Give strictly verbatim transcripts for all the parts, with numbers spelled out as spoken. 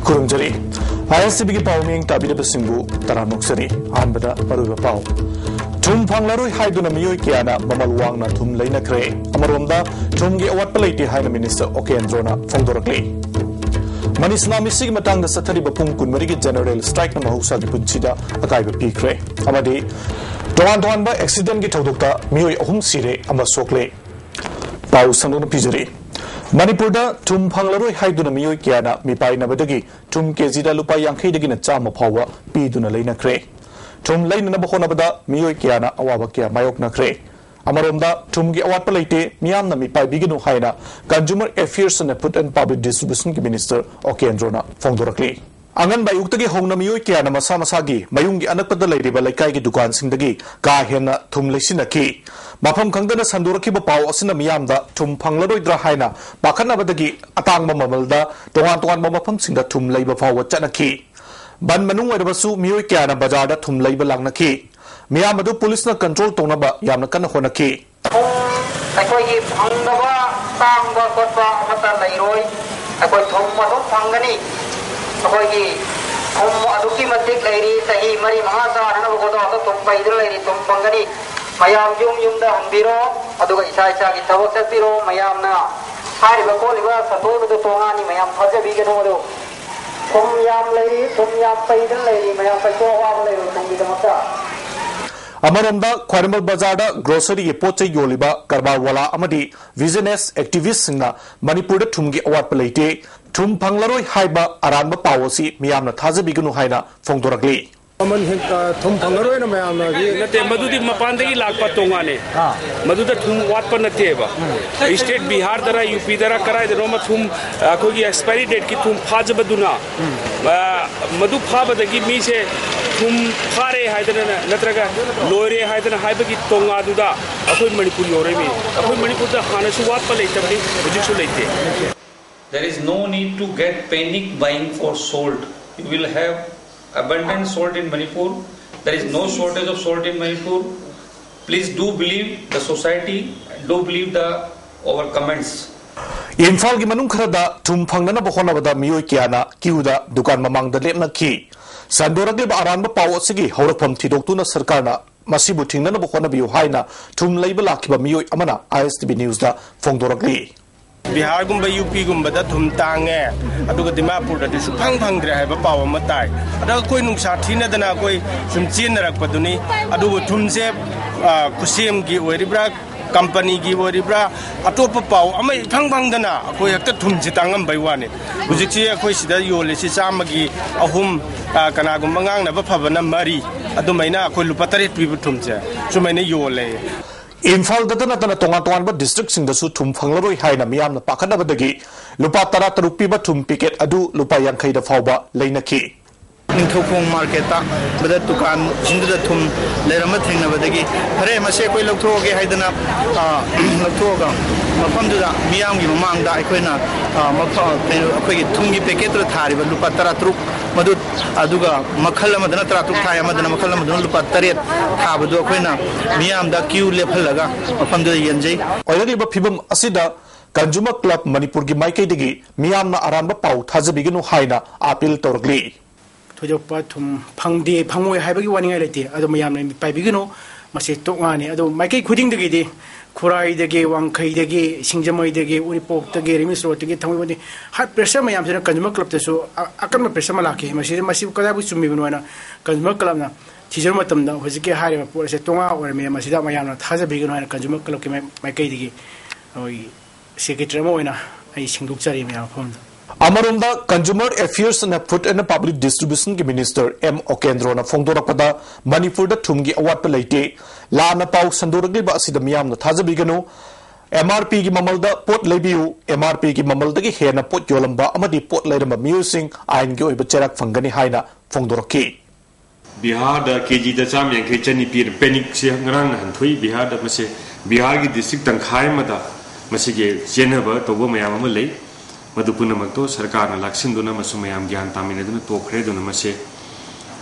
ꯈꯨꯔꯨꯝꯖꯔꯤ꯫ ꯑꯥꯏ ꯑꯦꯁ T ꯚꯤꯒꯤ ꯄꯥꯎ ꯃꯤꯠꯌꯦꯡ ꯇꯥꯕꯤꯔꯕꯁꯤꯡꯕꯨ ꯇꯔꯥꯝꯅ ꯑꯣꯛꯆꯔꯤ꯫ ꯑꯍꯥꯟꯕꯗ ꯃꯔꯨꯑꯣꯏꯕ ꯄꯥꯎ꯫ ꯊꯨꯝ ꯐꯪꯂꯔꯣꯏ ꯍꯥꯏꯗꯨꯅ ꯃꯤꯑꯣꯏ ꯀꯌꯥꯅ ꯃꯃꯜ ꯋꯥꯡꯅ ꯊꯨꯝ ꯂꯩꯅꯈ꯭ꯔꯦ꯫ ꯑꯃꯔꯣꯝꯗ ꯊꯨꯝꯒꯤ ꯑꯋꯥꯠꯄ ꯂꯩꯇꯦ ꯍꯥꯏꯅ ꯃꯤꯅꯤꯁꯇꯔ ꯑꯣꯀꯦꯟꯗ꯭ꯔꯣꯅ ꯐꯣꯡꯗꯣꯔꯛꯂꯤ꯫ ꯃꯅꯤ ꯁꯨꯅꯥꯃꯤꯁꯤꯒꯤ ꯃꯇꯥꯡꯗ ꯆꯠꯊꯔꯤꯕ ꯄꯨꯡ ꯀꯨꯟꯃꯔꯤꯒꯤ ꯖꯦꯅꯔꯦꯜ ꯁ꯭ꯇ꯭ꯔꯥꯏꯛꯅ ꯃꯍꯧꯁꯥꯒꯤ ꯄꯨꯟꯁꯤꯗ ꯑꯀꯥꯏꯕ ꯄꯤꯈ꯭ꯔꯦ ꯑꯃꯗꯤ ꯇꯣꯉꯥꯟ ꯇꯣꯉꯥꯟꯕ ꯑꯦꯛꯁꯤꯗꯦꯟꯒꯤ ꯊꯧꯗꯣꯛꯇ ꯃꯤꯑꯣꯏ ꯑꯍꯨꯝ ꯁꯤꯔꯦ ꯑꯃ ꯁꯣꯛꯂꯦ꯫ ꯄꯥꯎ ꯁꯟꯗꯣꯛꯅ ꯄꯤꯖꯔꯤ꯫ ꯃꯅꯤꯄꯨꯔꯗ ꯊꯨꯝ ꯐꯪꯂꯔꯣꯏ ꯍꯥꯏꯗꯨꯅ ꯃꯤꯑꯣꯏ ꯀꯌꯥꯅ ꯃꯤꯄꯥꯏꯅꯕꯗꯒꯤ ꯊꯨꯝ ꯀꯦꯖꯤꯗ ꯂꯨꯄꯥ ꯌꯥꯡꯈꯩꯗꯒꯤꯅ ꯆꯥꯝꯃ ꯐꯥꯎꯕ ꯄꯤꯗꯨꯅ ꯂꯩꯅꯈ꯭ꯔꯦ꯫ ꯊꯨꯝ ꯂꯩꯅꯅꯕ ꯍꯣꯠꯅꯕꯗ ꯃꯤꯑꯣꯏ ꯀꯌꯥꯅ ꯑꯋꯥꯕ ꯀꯌꯥ ꯃꯥꯌꯣꯛꯅꯈ꯭ꯔꯦ꯫ ꯑꯃꯔꯣꯝꯗ ꯊꯨꯝꯒꯤ ꯑꯋꯥꯠꯄ ꯂꯩꯇꯦ, ꯃꯤꯌꯥꯝꯅ ꯃꯤꯄꯥꯏꯕꯤꯒꯅꯨ ꯍꯥꯏꯅ Consumer Affairs and Food and Public Distributionꯒꯤ ꯃꯤꯅꯤꯁꯇꯔ ꯑꯣꯀꯦꯟꯗ꯭ꯔꯣꯅ ꯐꯣꯡꯗꯣꯔꯛꯂꯤ꯫ ꯑꯉꯟꯕ ꯑꯌꯨꯛꯇꯒꯤ ꯍꯧꯅ ꯃꯤꯑꯣꯏ ꯀꯌꯥꯅ ꯃꯁꯥ ꯃꯁꯥꯒꯤ ꯃꯌꯨꯝꯒꯤ ꯑꯅꯛꯄꯗ ꯂꯩꯔꯤꯕ ꯂꯩꯀꯥꯏꯒꯤ ꯗꯨꯀꯥꯟꯁꯤꯡꯗꯒꯤ ꯀꯥ ꯍꯦꯟꯅ ꯊꯨꯝ ꯂꯩꯁꯤꯟꯅꯈꯤ꯫ ꯃꯐꯝ ꯈꯪꯗꯅ ꯁꯟꯗꯣꯔꯛꯈꯤꯕ ꯄꯥꯎ ꯑꯁꯤꯅ ꯃꯤꯌꯥꯝꯗ ꯊꯨꯝ ꯐꯪꯂꯔꯣꯏꯗ꯭ꯔꯥ ꯍꯥꯏꯅ ꯄꯥꯈꯠꯅꯕꯗꯒꯤ ꯑꯇꯥꯡꯕ ꯃꯃꯜꯗ ꯇꯣꯉꯥꯟ ꯇꯣꯉꯥꯟꯕ ꯃꯐꯝꯁꯤꯡꯗ ꯊꯨꯝ ꯂꯩꯕ ꯐꯥꯎꯕ ꯆꯠꯅꯈꯤ꯫ ꯕꯟ ꯃꯅꯨꯡ ꯑꯣꯏꯔꯕꯁꯨ ꯃꯤꯑꯣꯏ ꯀꯌꯥꯅ ꯕꯖꯥꯔꯗ ꯊꯨꯝ ꯂꯩꯕ ꯂꯥꯛꯅꯈꯤ꯫ ꯃꯤꯌꯥꯝ ꯑꯗꯨ ꯄꯨꯂꯤꯁꯅ ꯀꯟꯇ꯭ꯔꯣꯜ ꯇꯧꯅꯕ ꯌꯥꯝꯅ ꯀꯟꯅ ꯍꯣꯠꯅꯈꯤ꯫ ꯊꯨꯝ ꯑꯩꯈꯣꯏꯒꯤ ꯐꯪꯗꯕ, ꯇꯥꯡꯕ ꯈꯣꯠꯄ ꯑꯃꯠꯇ ꯂꯩꯔꯣꯏ꯫ ꯑꯩꯈꯣꯏ ꯊꯨꯝ ꯑꯗꯨꯝ ꯐꯪꯒꯅꯤ꯫ ꯑꯩꯈꯣꯏꯒꯤ ꯊꯨꯝ ꯑꯗꯨꯛꯀꯤ ꯃꯇꯤꯛ ꯂꯩꯔꯤ꯫ ꯆꯍꯤ ꯃꯔꯤ ꯃꯉꯥ ꯆꯥꯅꯅꯕ ꯒꯣꯗꯥꯎꯟꯗ ꯊꯨꯝ ꯄꯩꯗꯨꯅ ꯂꯩꯔꯤ꯫ ꯊꯨꯝ ꯐꯪꯒꯅꯤ꯫ ꯃꯌꯥꯝ ꯌꯨꯝ ꯌꯨꯝꯗ ꯍꯟꯕꯤꯔꯣ, ꯑꯗꯨꯒ ꯏꯁꯥ ꯏꯁꯥꯒꯤ ꯊꯕꯛ ꯆꯠꯄꯤꯔꯣ꯫ ꯃꯌꯥꯝꯅ ꯍꯥꯏꯔꯤꯕ ꯈꯣꯠꯂꯤꯕ ꯁꯟꯗꯣꯛꯏꯕꯗꯨ ꯇꯣꯉꯥꯟꯅꯤ꯫ ꯃꯌꯥꯝ ꯊꯥꯖꯕꯤꯒꯅꯨ꯫ ꯑꯗꯨ ꯊꯨꯝ ꯌꯥꯝ ꯂꯩꯔꯤ, ꯊꯨꯝ ꯌꯥꯝ ꯄꯩꯗꯨꯅ ꯂꯩꯔꯤ꯫ ꯃꯌꯥꯝ ꯀꯩꯁꯨ ꯑꯋꯥꯕ ꯂꯩꯔꯣꯏ ꯊꯨꯝꯒꯤꯗꯃꯛꯇ꯫ ꯑꯃꯔꯣꯝꯗ ꯈ꯭ꯋꯥꯏꯔꯝꯕꯟ ꯕꯖꯥꯔꯗ ꯒ꯭ꯔꯣꯁꯔꯤꯒꯤ ꯄꯣꯠ ꯆꯩ ꯌꯣꯜꯂꯤꯕ ꯀꯔꯕꯥꯔ ꯋꯥꯂꯥ ꯑꯃꯗꯤ ꯕꯤꯖꯤꯅꯦꯁ ꯑꯦꯛꯇꯤꯚꯤꯁ꯭ꯠꯁꯤꯡꯅ ꯃꯅꯤꯄꯨꯔꯗ ꯊꯨꯝꯒꯤ ꯑꯋꯥꯠꯄ ꯂꯩꯇꯦ, ꯊꯨꯝ ꯐꯪꯂꯔꯣꯏ ꯍꯥꯏꯕ ꯑꯔꯥꯟꯕ ꯄꯥꯎ ꯑꯁꯤ ꯃꯤꯌꯥꯝꯅ ꯊꯥꯖꯕꯤꯒꯅꯨ ꯍꯥꯏꯅ ꯐꯣꯡꯗꯣꯔꯛꯂꯤ꯫ ꯃꯃꯜ ꯍꯦꯟ-, ꯑ, ꯊꯨꯝ ꯐꯪꯉꯔꯣꯏꯅ ꯃꯌꯥꯝꯅ ꯍꯧꯖꯤꯛ ꯅꯠꯇꯦ, ꯃꯗꯨꯗꯤ ꯃꯄꯥꯟꯗꯒꯤ ꯂꯥꯛꯄ ꯇꯣꯉꯥꯟꯅꯦ꯫ ꯑꯥ꯫ ꯃꯗꯨꯗ ꯊꯨꯝ ꯋꯥꯠꯄ ꯅꯠꯇꯦꯕ꯫ ꯎꯝ꯫ ꯏꯁꯇꯦꯠ ꯕꯤꯍꯥꯔꯗꯔ, ꯌꯨ ꯄꯤꯗꯔ, ꯀꯗꯥꯏꯗꯅꯣꯃ ꯊꯨꯝ, ꯑ, ꯑꯩꯈꯣꯏꯒꯤ ꯑꯦꯛꯁꯄꯥꯏꯔꯤ ꯗꯦꯠꯀꯤ ꯊꯨꯝ ꯐꯥꯖꯕꯗꯨꯅ, ꯎꯝ꯫ ꯑ, ꯃꯗꯨ ꯐꯥꯕꯗꯒꯤ ꯃꯤꯁꯦ ꯊꯨꯝ ꯐꯥꯔꯦ ꯍꯥꯏꯗꯅ ꯅꯠꯇ꯭ꯔꯒ ꯂꯣꯏꯔꯦ ꯍꯥꯏꯗꯅ ꯍꯥꯏꯕꯒꯤ ꯇꯣꯉꯥꯗꯨꯗ ꯑꯩꯈꯣꯏ ꯃꯅꯤꯄꯨꯔ ꯌꯧꯔꯛꯏꯃꯤ꯫ ꯑꯩꯈꯣꯏ ꯃꯅꯤꯄꯨꯔꯗ ꯍꯥꯟꯅꯁꯨ ꯋꯥꯠꯄ ꯂꯩꯇꯕꯅꯤ, ꯍꯧꯖꯤꯛꯁꯨ ꯂꯩꯇꯦ꯫ There is no need to get panic buying for salt. You will have abundant salt in Manipur. There is no shortage of salt in Manipur. Please do believe the society, do believe the our comments. ꯏꯝꯐꯥꯜꯒꯤ ꯃꯅꯨꯡ ꯈꯔꯗ ꯊꯨꯝ ꯐꯪꯅꯅꯕ ꯍꯣꯠꯅꯕꯗ ꯃꯤꯑꯣꯏ ꯀꯌꯥꯅ ꯀ꯭ꯌꯨꯗ ꯗꯨꯀꯥꯟ ꯃꯃꯥꯡꯗ ꯂꯦꯞꯅꯈꯤ꯫ ꯁꯟꯗꯣꯔꯛꯂꯤꯕ ꯑꯔꯥꯟꯕ ꯄꯥꯎ ꯑꯁꯤꯒꯤ ꯍꯧꯔꯛꯐꯝ ꯊꯤꯗꯣꯛꯇꯨꯅ ꯁꯔꯀꯥꯔꯅ ꯃꯁꯤꯕꯨ ꯊꯤꯡꯅꯅꯕ ꯍꯣꯠꯅꯕꯤꯌꯨ ꯍꯥꯏꯅ ꯊꯨꯝ ꯂꯩꯕ ꯂꯥꯛꯈꯤꯕ ꯃꯤꯑꯣꯏ ꯑꯃꯅ ꯑꯥꯏ ꯑꯦꯁ ꯇꯤ ꯚꯤ ꯅ꯭ꯌꯨꯁꯇ ꯐꯣꯡꯗꯣꯔꯛꯂꯤ꯫ ꯕꯤꯍꯥꯔꯒꯨꯝꯕ, ꯌꯨ ꯄꯤꯒꯨꯝꯕꯗ ꯊꯨꯝ ꯇꯥꯡꯉꯦ, ꯑꯗꯨꯒ ꯗꯤꯃꯥꯄꯨꯔꯗꯗꯤ ꯁꯨꯛꯐꯪ ꯐꯪꯗ꯭ꯔꯦ ꯍꯥꯏꯕ ꯄꯥꯎ ꯑꯃ ꯇꯥꯏ꯫ ꯑꯗ ꯑꯩꯈꯣꯏ ꯅꯨꯡꯁꯥ ꯊꯤꯅꯗꯅ ꯑꯩꯈꯣꯏ ꯁꯨꯝ ꯆꯦꯟꯅꯔꯛꯄꯗꯨꯅꯤ꯫ ꯑꯗꯨꯕꯨ ꯊꯨꯝꯁꯦ, ꯑ, ꯈꯨꯠꯁꯦꯝꯒꯤ ꯑꯣꯏꯔꯤꯕ꯭ꯔꯥ, ꯀꯝꯄꯅꯤꯒꯤ ꯑꯣꯏꯔꯤꯕ꯭ꯔꯥ, ꯑꯇꯣꯞꯄ ꯄꯥꯎ ꯑꯃ ꯏꯐꯪ ꯐꯪꯗꯅ ꯑꯩꯈꯣꯏ ꯍꯦꯛꯇ ꯊꯨꯝꯁꯦ ꯇꯥꯡꯉꯝꯕꯩ ꯋꯥꯅꯤ꯫ ꯍꯧꯖꯤꯛꯁꯤ ꯑꯩꯈꯣꯏ ꯁꯤꯗ ꯌꯣꯜꯂꯤꯁꯤ ꯆꯥꯝꯃꯒꯤ ꯑꯍꯨꯝ, ꯑ, ꯀꯅꯥꯒꯨꯝꯕ ꯉꯥꯡꯅꯕ ꯐꯕꯅ ꯃꯔꯤ, ꯑꯗꯨꯃꯥꯏꯅ ꯑꯩꯈꯣꯏ ꯂꯨꯄꯥ ꯇꯔꯦꯠ ꯄꯤꯕ ꯊꯨꯝꯁꯦ ꯁꯨꯃꯥꯏꯅ ꯌꯣꯜꯂꯦ꯫ ꯏꯝꯐꯥꯜꯗꯇ ꯅꯠꯇꯅ ꯇꯣꯉꯥꯟ ꯇꯣꯉꯥꯟꯕ ꯗꯤꯁꯇ꯭ꯔꯤꯛꯁꯤꯡꯗꯁꯨ ꯊꯨꯝ ꯐꯪꯂꯔꯣꯏ ꯍꯥꯏꯅ ꯃꯤꯌꯥꯝꯅ ꯄꯥꯈꯠꯅꯕꯗꯒꯤ ꯂꯨꯄꯥ ꯇꯔꯥ ꯇꯔꯨꯛ ꯄꯤꯕ ꯊꯨꯝ ꯄꯦꯀꯦꯠ ꯑꯗꯨ ꯂꯨꯄꯥ ꯌꯥꯡꯈꯩꯗ ꯐꯥꯎꯕ ꯂꯩꯅꯈꯤ꯫ ꯅꯤꯡꯊꯧꯈꯣꯡ ꯃꯥꯔꯀꯦꯠꯇ ꯕꯗ ꯗꯨꯀꯥꯟꯁꯤꯡꯗꯨꯗ ꯊꯨꯝ ꯂꯩꯔꯝꯕ ꯊꯦꯡꯅꯕꯗꯒꯤ, "ꯐꯔꯦ, ꯃꯁꯤ ꯑꯩꯈꯣꯏ ꯂꯧꯊꯣꯛꯑꯒꯦ" ꯍꯥꯏꯗꯅ, ꯑ, ꯂꯧꯊꯣꯛꯑꯒ ꯃꯐꯝꯗꯨꯗ ꯃꯤꯌꯥꯝꯒꯤ ꯃꯃꯥꯡꯗ ꯑꯩꯈꯣꯏꯅ, ꯑ, ꯃꯐ-, ꯀꯩꯅꯣ, ꯑꯩꯈꯣꯏꯒꯤ ꯊꯨꯝꯒꯤ ꯄꯦꯀꯦꯠꯇꯨꯗ ꯊꯥꯔꯤꯕ ꯂꯨꯄꯥ ꯇꯔꯥ ꯇꯔꯨꯛ ꯃꯗꯨ, ꯑꯗꯨꯒ ꯃꯈꯜ ꯑꯃꯗꯅ ꯇꯔꯥ ꯇꯔꯨꯛ ꯊꯥꯏ, ꯑꯃꯗꯅ, ꯃꯈꯜ ꯑꯃꯗꯅ ꯂꯨꯄꯥ ꯇꯔꯦꯠ ꯊꯥꯕꯗꯨ ꯑꯩꯈꯣꯏꯅ ꯃꯤꯌꯥꯝꯗ ꯀ꯭ꯌꯨ ꯂꯦꯞꯍꯜꯂꯒ ꯃꯐꯝꯗꯨꯗ ꯌꯦꯟꯖꯩ꯫ ꯑꯣꯏꯔꯛꯂꯤꯕ ꯐꯤꯕꯝ ꯑꯁꯤꯗ ꯀꯟꯖꯨꯃꯔ ꯀ꯭ꯂꯕ ꯃꯅꯤꯄꯨꯔꯒꯤ ꯃꯥꯏꯀꯩꯗꯒꯤ ꯃꯤꯌꯥꯝꯅ ꯑꯔꯥꯟꯕ ꯄꯥꯎ ꯊꯥꯖꯕꯤꯒꯅꯨ ꯍꯥꯏꯅ ꯑꯥꯄꯤꯜ ꯇꯧꯔꯛꯂꯤ꯫ ꯊꯣꯏꯗꯣꯛꯄ ꯊꯨꯝ ꯐꯪꯗꯦ, ꯐꯪꯉꯣꯏ ꯍꯥꯏꯕꯒꯤ ꯋꯥꯅꯤꯡꯉꯥꯏ ꯂꯩꯇꯦ꯫ ꯑꯗꯣ ꯃꯌꯥꯝꯅ ꯃꯤꯠ ꯄꯥꯏꯕꯤꯒꯅꯨ, ꯃꯁꯤ ꯇꯣꯛꯉꯥꯅꯤ꯫ ꯑꯗꯣ ꯃꯥꯏꯀꯩ ꯈꯨꯗꯤꯡꯗꯒꯤꯗꯤ, ꯈꯨꯔꯥꯏꯗꯒꯤ, ꯋꯥꯡꯈꯩꯗꯒꯤ, ꯁꯤꯡꯖꯃꯩꯗꯒꯤ, ꯎꯔꯤꯄꯣꯛꯇꯒꯤ, ꯔꯤꯝꯁ ꯔꯣꯗꯇꯒꯤ, ꯊꯥꯡꯃꯩꯕꯟꯗꯒꯤ, ꯍꯥꯏ ꯄ꯭ꯔꯦꯁꯔ ꯃꯌꯥꯝꯁꯤꯅ ꯀꯟꯖꯨꯃꯔ ꯀ꯭ꯂꯕꯇꯁꯨ ꯑ-, ꯑꯀꯟꯕ ꯄ꯭ꯔꯦꯁꯔ ꯑꯃ ꯂꯥꯛꯈꯤ꯫ ꯃꯁꯤꯗ, ꯃꯁꯤꯕꯨ ꯀꯗꯥꯏꯕꯨ ꯆꯨꯝꯃꯤꯕꯅꯣ ꯍꯥꯏꯅ ꯀꯟꯖꯨꯃꯔ ꯀ꯭ꯂꯕꯅ ꯊꯤꯖꯤꯟꯕ ꯃꯇꯝꯗ, ꯍꯧꯖꯤꯛꯀꯤ ꯍꯥꯏꯔꯤꯕ ꯄꯣꯠ ꯑꯁꯦ ꯇꯣꯉꯥ ꯑꯣꯏꯔꯝꯃꯦ, ꯃꯁꯤꯗ ꯃꯌꯥꯝꯅ ꯊꯥꯖꯕꯤꯒꯅꯨ ꯍꯥꯏꯅ ꯀꯟꯖꯨꯃꯔ ꯀ꯭ꯂꯕꯀꯤ ꯃꯥꯏ-, ꯃꯥꯏꯀꯩꯗꯒꯤ ꯑꯩꯈꯣꯏꯒꯤ ꯁꯦꯀ꯭ꯔꯦꯇꯔꯤ ꯑꯃ ꯑꯣꯏꯅ ꯑꯩ ꯁꯦꯡꯗꯣꯛꯆꯔꯤ ꯃꯌꯥꯝ ꯃꯐꯝꯗ꯫ ꯑꯃꯔꯣꯝꯗ, Consumer Affairs and Food and Public Distributionꯒꯤ ꯃꯤꯅꯤꯁꯇꯔ ꯑꯦꯝ ꯑꯣꯀꯦꯟꯗ꯭ꯔꯣꯅ ꯐꯣꯡꯗꯣꯔꯛꯄꯗ, ꯃꯅꯤꯄꯨꯔꯗ ꯊꯨꯝꯒꯤ ꯑꯋꯥꯠꯄ ꯂꯩꯇꯦ꯫ ꯂꯥꯟꯅ ꯄꯥꯎ ꯁꯟꯗꯣꯔꯛꯂꯤꯕ ꯑꯁꯤꯗ ꯃꯤꯌꯥꯝꯅ ꯊꯥꯖꯕꯤꯒꯅꯨ꯫ ꯑꯦꯝ ꯑꯥꯔ ꯄꯤꯒꯤ ꯃꯃꯜꯗ ꯄꯣꯠ ꯂꯩꯕꯤꯌꯨ꯫ ꯑꯦꯝ ꯑꯥꯔ ꯄꯤꯒꯤ ꯃꯃꯜꯗꯒꯤ ꯍꯦꯟꯅ ꯄꯣꯠ ꯌꯣꯜꯂꯝꯕ ꯑꯃꯗꯤ ꯄꯣꯠ ꯂꯩꯔꯝꯕ ꯃꯤꯑꯣꯏꯁꯤꯡ ꯑꯥꯏꯟꯒꯤ ꯑꯣꯏꯕ ꯆꯩꯔꯥꯛ ꯐꯪꯒꯅꯤ ꯍꯥꯏꯅ ꯐꯣꯡꯗꯣꯔꯛꯈꯤ꯫ ꯕꯤꯍꯥꯔꯗ ꯀꯦꯖꯤꯗ ꯆꯥꯝꯃ ꯌꯥꯡꯈꯩ, ꯆꯅꯤ ꯄꯤꯔ-, ꯄꯦꯅꯤꯛꯁꯦ ꯉꯔꯥꯡ ꯅꯍꯥꯟ ꯊꯣꯛꯏ꯫ ꯕꯤꯍꯥꯔꯗ ꯃꯁꯦ, ꯕꯤꯍꯥꯔꯒꯤ ꯗꯤꯁꯇ꯭ꯔꯤꯛ ꯇꯪꯈꯥꯏ ꯑꯃꯗ ꯃꯁꯤꯒꯤ ꯆꯦꯟꯅꯕ ꯇꯧꯕ ꯃꯌꯥꯝ ꯑꯃ ꯂꯩ꯫ ꯃꯗꯨ ꯄꯨꯝꯅꯃꯛꯇꯣ ꯁꯔꯀꯥꯔꯅ ꯂꯥꯛꯁꯤꯟꯗꯨꯅ ꯑꯃꯁꯨꯡ ꯃꯌꯥꯝ ꯒ꯭ꯌꯥꯟ ꯇꯥꯃꯤꯟꯅꯗꯨꯅ ꯇꯣꯛꯈ꯭ꯔꯦ꯫ ꯑꯗꯨꯅ ꯃꯁꯦ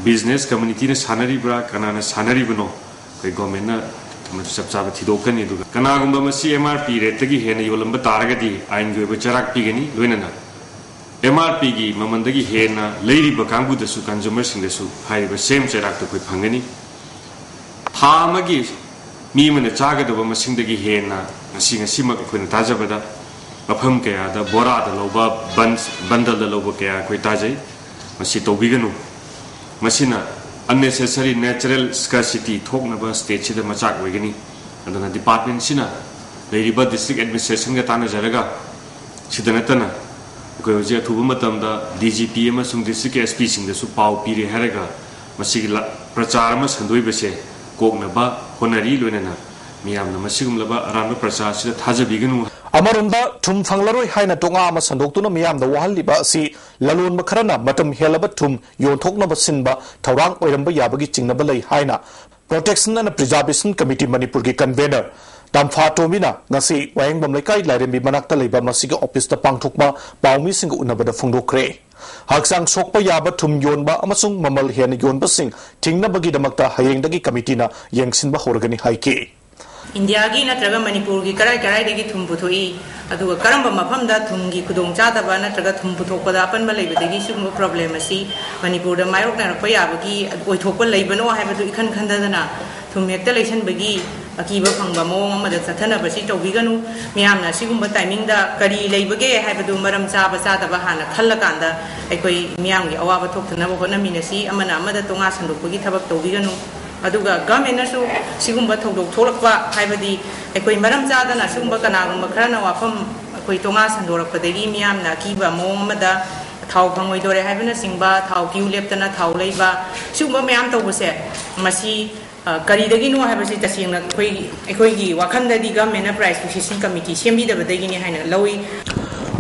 ꯕꯤꯖꯤꯅꯦꯁ ꯀꯝꯃꯨꯅꯤꯇꯤꯅ ꯁꯥꯟꯅꯔꯤꯕ꯭ꯔꯥ, ꯀꯅꯥꯅ ꯁꯥꯟꯅꯔꯤꯕꯅꯣ, ꯑꯩꯈꯣꯏ ꯒꯣꯔꯃꯦꯟꯅ ꯃꯗꯨ ꯆꯞ ꯆꯥꯕ ꯊꯤꯗꯣꯛꯀꯅꯤ꯫ ꯑꯗꯨꯒ ꯀꯅꯥꯒꯨꯝꯕ ꯃꯁꯤ ꯑꯦꯝ ꯑꯥꯔ ꯄꯤ ꯔꯦꯠꯇꯒꯤ ꯍꯦꯟꯅ ꯌꯣꯜꯂꯝꯕ ꯇꯥꯔꯒꯗꯤ ꯑꯥꯏꯟꯒꯤ ꯑꯣꯏꯕ ꯆꯩꯔꯥꯛ ꯄꯤꯒꯅꯤ꯫ ꯂꯣꯏꯅꯅ ꯑꯦꯝ ꯑꯥꯔ ꯄꯤꯒꯤ ꯃꯃꯜꯗꯒꯤ ꯍꯦꯟꯅ ꯂꯩꯔꯤꯕ ꯀꯥꯡꯕꯨꯗꯁꯨ, ꯀꯟꯖꯨꯃꯔꯁꯤꯡꯗꯁꯨ ꯍꯥꯏꯔꯤꯕ ꯁꯦꯝ ꯆꯩꯔꯥꯛꯇꯨ ꯑꯩꯈꯣꯏ ꯐꯪꯒꯅꯤ꯫ ꯊꯥ ꯑꯃꯒꯤ ꯃꯤ ꯑꯃꯅ ꯆꯥꯒꯗꯕ ꯃꯁꯤꯡꯗꯒꯤ ꯍꯦꯟꯅ ꯉꯁꯤ, ꯉꯁꯤꯃꯛ ꯑꯩꯈꯣꯏꯅ ꯇꯥꯖꯕꯗ ꯃꯐꯝ ꯀꯌꯥꯗ ꯕꯣꯔꯥꯗ ꯂꯧꯕ, ꯕꯟ-, ꯕꯟꯗꯜꯗ ꯂꯧꯕ ꯀꯌꯥ ꯑꯩꯈꯣꯏ ꯇꯥꯖꯩ꯫ ꯃꯁꯤ ꯇꯧꯕꯤꯒꯅꯨ꯫ ꯃꯁꯤꯅ unnecessary natural scarcity ꯊꯣꯛꯅꯕ ꯁ꯭ꯇꯦꯠꯁꯤꯗ ꯃꯆꯥꯛ ꯑꯣꯏꯒꯅꯤ꯫ ꯑꯗꯨꯅ ꯗꯤꯄꯥꯔꯠꯃꯦꯟꯁꯤꯅ ꯂꯩꯔꯤꯕ ꯗꯤꯁꯇ꯭ꯔꯤꯛ ꯑꯦꯗꯃꯤꯅꯤꯁꯇ꯭ꯔꯦꯁꯟꯒ ꯇꯥꯟꯅꯖꯔꯒ, ꯁꯤꯗ ꯅꯠꯇꯅ ꯑꯩꯈꯣꯏ ꯍꯧꯖꯤꯛ ꯑꯊꯨꯕ ꯃꯇꯝꯗ ꯗꯤ ꯖꯤ ꯄꯤ ꯑꯃꯁꯨꯡ ꯗꯤꯁꯇ꯭ꯔꯤꯛꯀꯤ ꯑꯦꯁ ꯄꯤꯁꯤꯡꯗꯁꯨ ꯄꯥꯎ ꯄꯤꯔꯦ ꯍꯥꯏꯔꯒ ꯃꯁꯤꯒꯤ ꯂ-, ꯄ꯭ꯔꯆꯥꯔ ꯑꯃ ꯁꯟꯗꯣꯛꯏꯕꯁꯦ ꯀꯣꯛꯅꯕ ꯍꯣꯠꯅꯔꯤ꯫ ꯂꯣꯏꯅꯅ ꯃꯤꯌꯥꯝꯅ ꯃꯁꯤꯒꯨꯝꯂꯕ ꯑꯔꯥꯟꯕ ꯄ꯭ꯔꯆꯥꯔꯁꯤꯗ ꯊꯥꯖꯕꯤꯒꯅꯨ꯫ ꯑꯃꯔꯣꯝꯗ ꯊꯨꯝ ꯐꯪꯂꯔꯣꯏ ꯍꯥꯏꯅ ꯇꯣꯉꯥ ꯑꯃ ꯁꯟꯗꯣꯛꯇꯨꯅ ꯃꯤꯌꯥꯝꯗ ꯋꯥꯍꯜꯂꯤꯕ ꯑꯁꯤ ꯂꯂꯣꯟꯕ ꯈꯔꯅ ꯃꯇꯝ ꯍꯦꯜꯂꯕ ꯊꯨꯝ ꯌꯣꯟꯊꯣꯛꯅꯕ ꯁꯤꯟꯕ ꯊꯧꯔꯥꯡ ꯑꯣꯏꯔꯝꯕ ꯌꯥꯕꯒꯤ ꯆꯤꯡꯅꯕ ꯂꯩ ꯍꯥꯏꯅ Protection and Preservation Committee ꯃꯅꯤꯄꯨꯔꯒꯤ convener ꯇꯝꯐꯥ ꯇꯣꯝꯕꯤꯅ ꯉꯁꯤ ꯋꯥꯍꯦꯡꯕꯝ ꯂꯩꯀꯥꯏ ꯂꯥꯏꯔꯦꯝꯕꯤ ꯃꯅꯥꯛꯇ ꯂꯩꯕ ꯃꯁꯤꯒꯤ ꯑꯣꯐꯤꯁꯇ ꯄꯥꯡꯊꯣꯛꯄ ꯄꯥꯎꯃꯤꯁꯤꯡꯒ ꯎꯅꯕꯗ ꯐꯣꯡꯗꯣꯛꯈ꯭ꯔꯦ꯫ ꯍꯛꯆꯥꯡ ꯁꯣꯛꯄ ꯌꯥꯕ ꯊꯨꯝ ꯌꯣꯟꯕ ꯑꯃꯁꯨꯡ ꯃꯃꯜ ꯍꯦꯟꯅ ꯌꯣꯟꯕꯁꯤꯡ ꯊꯤꯡꯅꯕꯒꯤꯗꯃꯛꯇ ꯍꯌꯦꯡꯗꯒꯤ ꯀꯃꯤꯇꯤꯅ ꯌꯦꯡꯁꯤꯟꯕ ꯍꯧꯔꯒꯅꯤ ꯍꯥꯏꯈꯤ꯫ ꯏꯟꯗꯤꯌꯥꯒꯤ ꯅꯠꯇ꯭ꯔꯒ ꯃꯅꯤꯄꯨꯔꯒꯤ ꯀꯔꯥꯏ ꯀꯔꯥꯏꯗꯒꯤ ꯊꯨꯝ ꯄꯨꯊꯣꯛꯏ, ꯑꯗꯨꯒ ꯀꯔꯝꯕ ꯃꯐꯝꯗ ꯊꯨꯝꯒꯤ ꯈꯨꯗꯣꯡꯆꯥꯗꯕ ꯅꯠꯇ꯭ꯔꯒ ꯊꯨꯝ ꯄꯨꯊꯣꯛꯄꯗ ꯑꯄꯟꯕ ꯂꯩꯕꯗꯒꯤ ꯁꯤꯒꯨꯝꯕ ꯄ꯭ꯔꯣꯕ꯭ꯂꯦꯝ ꯑꯁꯤ ꯃꯅꯤꯄꯨꯔꯗ ꯃꯥꯌꯣꯛꯅꯔꯛꯄ ꯌꯥꯕꯒꯤ ꯑꯣꯏꯊꯣꯛꯄ ꯂꯩꯕꯅꯣ ꯍꯥꯏꯕꯗꯨ ꯏꯈꯟ ꯈꯟꯊꯗꯅ ꯊꯨꯝ ꯍꯦꯛꯇ ꯂꯩꯁꯟꯕꯒꯤ ꯑꯀꯤꯕ ꯐꯪꯕ ꯃꯑꯣꯡ ꯑꯃꯗ ꯆꯠꯊꯅꯕꯁꯤ ꯇꯧꯕꯤꯒꯅꯨ꯫ ꯃꯤꯌꯥꯝꯅ ꯑꯁꯤꯒꯨꯝꯕ ꯇꯥꯏꯃꯤꯡꯗ ꯀꯔꯤ ꯂꯩꯕꯒꯦ ꯍꯥꯏꯕꯗꯨ ꯃꯔꯝ ꯆꯥꯕ ꯆꯥꯗꯕ ꯍꯥꯟꯅ ꯈꯜꯂꯀꯥꯟꯗ ꯑꯩꯈꯣꯏ ꯃꯤꯌꯥꯝꯒꯤ ꯑꯋꯥꯕ ꯊꯣꯛꯇꯅꯕ ꯍꯣꯠꯅꯃꯤꯟꯅꯁꯤ꯫ ꯑꯃꯅ ꯑꯃꯗ ꯇꯣꯉꯥ ꯁꯟꯗꯣꯛꯄꯒꯤ ꯊꯕꯛ ꯇꯧꯕꯤꯒꯅꯨ꯫ ꯑꯗꯨꯒ ꯒꯚꯔꯟꯃꯦꯟꯅꯁꯨ ꯁꯤꯒꯨꯝꯕ ꯊꯧꯗꯣꯛ ꯊꯣꯛꯂꯛꯄ, ꯍꯥꯏꯕꯗꯤ ꯑꯩꯈꯣꯏ ꯃꯔꯝ ꯆꯥꯗꯅ ꯁꯤꯒꯨꯝꯕ ꯀꯅꯥꯒꯨꯝꯕ ꯈꯔꯅ ꯋꯥꯐꯝ ꯑꯩꯈꯣꯏ ꯇꯣꯉꯥ ꯁꯟꯗꯣꯔꯛꯄꯗꯒꯤ ꯃꯤꯌꯥꯝꯅ ꯑꯀꯤꯕ ꯃꯑꯣꯡ ꯑꯃꯗ ꯊꯥꯎ ꯐꯪꯉꯣꯏꯗꯣꯔꯦ ꯍꯥꯏꯕꯅꯆꯤꯡꯕ, ꯊꯥꯎ ꯀ꯭ꯌꯨ ꯂꯦꯞꯇꯅ ꯊꯥꯎ ꯂꯩꯕ, ꯁꯤꯒꯨꯝꯕ ꯃꯌꯥꯝ ꯇꯧꯕꯁꯦ, ꯃꯁꯤ, ꯑ, ꯀꯔꯤꯗꯒꯤꯅꯣ ꯍꯥꯏꯕꯁꯤ ꯇꯁꯦꯡꯅ ꯑꯩꯈꯣꯏꯒꯤ, ꯑꯩꯈꯣꯏꯒꯤ ꯋꯥꯈꯜꯗꯗꯤ ꯒꯚꯔꯟꯃꯦꯟꯅ ꯄ꯭ꯔꯥꯏꯁ ꯐꯤꯛꯁꯦꯁꯟ ꯀꯃꯤꯇꯤ ꯁꯦꯝꯕꯤꯗꯕꯗꯒꯤꯅꯤ ꯍꯥꯏꯅ ꯂꯧꯏ꯫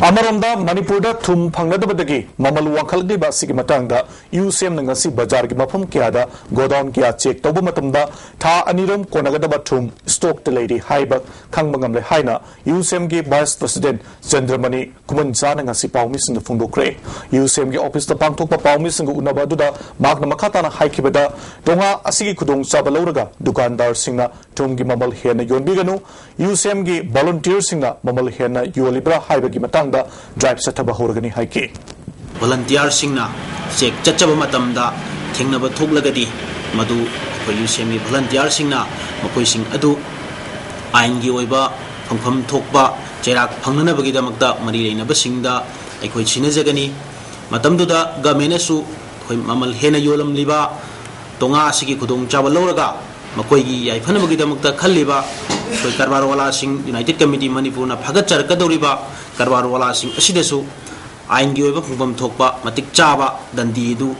ꯑꯃꯔꯣꯝꯗ, ꯃꯅꯤꯄꯨꯔꯗ ꯊꯨꯝ ꯐꯪꯅꯗꯕꯗꯒꯤ ꯃꯃꯜ ꯋꯥꯡꯈꯠꯂꯛꯂꯤꯕ ꯑꯁꯤꯒꯤ ꯃꯇꯥꯡꯗ ꯌꯨ ꯁꯤ ꯑꯦꯝꯅ ꯉꯁꯤ ꯕꯖꯥꯔꯒꯤ ꯃꯐꯝ ꯀꯌꯥꯗ ꯒꯣꯗꯥꯎꯟ ꯀꯌꯥ ꯆꯦꯛ ꯇꯧꯕ ꯃꯇꯝꯗ ꯊꯥ ꯑꯅꯤꯔꯣꯝ ꯀꯣꯟꯅꯒꯗꯕ ꯊꯨꯝ ꯁ꯭ꯇꯣꯛꯇ ꯂꯩꯔꯤ ꯍꯥꯏꯕ ꯈꯪꯕ ꯉꯝꯂꯦ ꯍꯥꯏꯅ ꯌꯨ ꯁꯤ ꯑꯦꯝꯒꯤ ꯚꯥꯏꯁ ꯄ꯭ꯔꯁꯤꯗꯦꯟꯠ ꯆꯟꯗ꯭ꯔꯃꯅꯤ ꯈꯨꯃꯟꯆꯥꯅ ꯉꯁꯤ ꯄꯥꯎꯃꯤꯁꯤꯡꯗ ꯐꯣꯡꯗꯣꯛꯈ꯭ꯔꯦ꯫ ꯌꯨ ꯁꯤ ꯑꯦꯝꯒꯤ ꯑꯣꯐꯤꯁꯇ ꯄꯥꯡꯊꯣꯛꯄ ꯄꯥꯎꯃꯤꯁꯤꯡꯒ ꯎꯅꯕ ꯑꯗꯨꯗ ꯃꯍꯥꯛꯅ ꯃꯈꯥ ꯇꯥꯅ ꯍꯥꯏꯈꯤꯕꯗ, ꯇꯣꯉꯥ ꯑꯁꯤꯒꯤ ꯈꯨꯗꯣꯡꯆꯥꯕ ꯂꯧꯔꯒ ꯗꯨꯀꯥꯟꯗꯥꯔꯁꯤꯡꯅ ꯊꯨꯝꯒꯤ ꯃꯃꯜ ꯍꯦꯟꯅ ꯌꯣꯟꯕꯤꯒꯅꯨ, ꯌꯨ ꯁꯤ ꯑꯦꯝꯒꯤ ꯚꯣꯂꯨꯟꯇꯤꯌꯔꯁꯤꯡꯅ ꯃꯃꯜ ꯍꯦꯟꯅ ꯌꯣꯜꯂꯤꯕ꯭ꯔꯥ ꯍꯥꯏꯕꯒꯤ ꯃꯇꯥꯡꯗ ꯗ꯭ꯔꯥꯏꯚ ꯆꯠꯊꯕ ꯍꯧꯔꯒꯅꯤ ꯍꯥꯏꯈꯤ꯫ ꯚꯣꯂꯨꯟꯇꯤꯌꯔꯁꯤꯡꯅ ꯆꯦꯛ ꯆꯠꯆꯕ ꯃꯇꯝꯗ ꯊꯦꯡꯅꯕ ꯊꯣꯛꯂꯒꯗꯤ, ꯃꯗꯨ ꯑꯩꯈꯣꯏ ꯌꯨ ꯁꯤ ꯑꯦꯝꯒꯤ ꯚꯣꯂꯨꯟꯇꯤꯌꯔꯁꯤꯡꯅ ꯃꯈꯣꯏꯁꯤꯡ ꯑꯗꯨ ꯑꯥꯏꯟꯒꯤ ꯑꯣꯏꯕ ꯐꯪꯐꯝ ꯊꯣꯛꯄ ꯆꯩꯔꯥꯛ ꯐꯪꯅꯅꯕꯒꯤꯗꯃꯛꯇ ꯃꯔꯤ ꯂꯩꯅꯕꯁꯤꯡꯗ ꯑꯩꯈꯣꯏ ꯁꯤꯟꯅꯖꯒꯅꯤ꯫ ꯃꯇꯝꯗꯨꯗ ꯒꯃꯦꯟꯅꯁꯨ ꯑꯩꯈꯣꯏ ꯃꯃꯜ ꯍꯦꯟꯅ ꯌꯣꯜꯂꯝꯂꯤꯕ ꯇꯣꯉꯥ ꯑꯁꯤꯒꯤ ꯈꯨꯗꯣꯡꯆꯥꯕ ꯂꯧꯔꯒ ꯃꯈꯣꯏꯒꯤ ꯌꯥꯏꯐꯅꯕꯒꯤꯗꯃꯛꯇ ꯈꯜꯂꯤꯕ ꯑꯩꯈꯣꯏ ꯀꯔꯕꯥꯔ ꯋꯥꯂꯥꯁꯤꯡ ꯌꯨꯅꯥꯏꯇꯦꯗ ꯀꯃꯤꯇꯤ ꯃꯅꯤꯄꯨꯔꯅ ꯐꯒꯠꯆꯔꯛꯀꯗꯧꯔꯤꯕ ꯀꯔꯕꯥꯔ ꯋꯥꯂꯥꯁꯤꯡ ꯑꯁꯤꯗꯁꯨ ꯑꯥꯏꯟꯒꯤ ꯑꯣꯏꯕ ꯐꯪꯐꯝ ꯊꯣꯛꯄ ꯃꯇꯤꯛ ꯆꯥꯕ ꯗꯟꯗꯤ ꯑꯗꯨ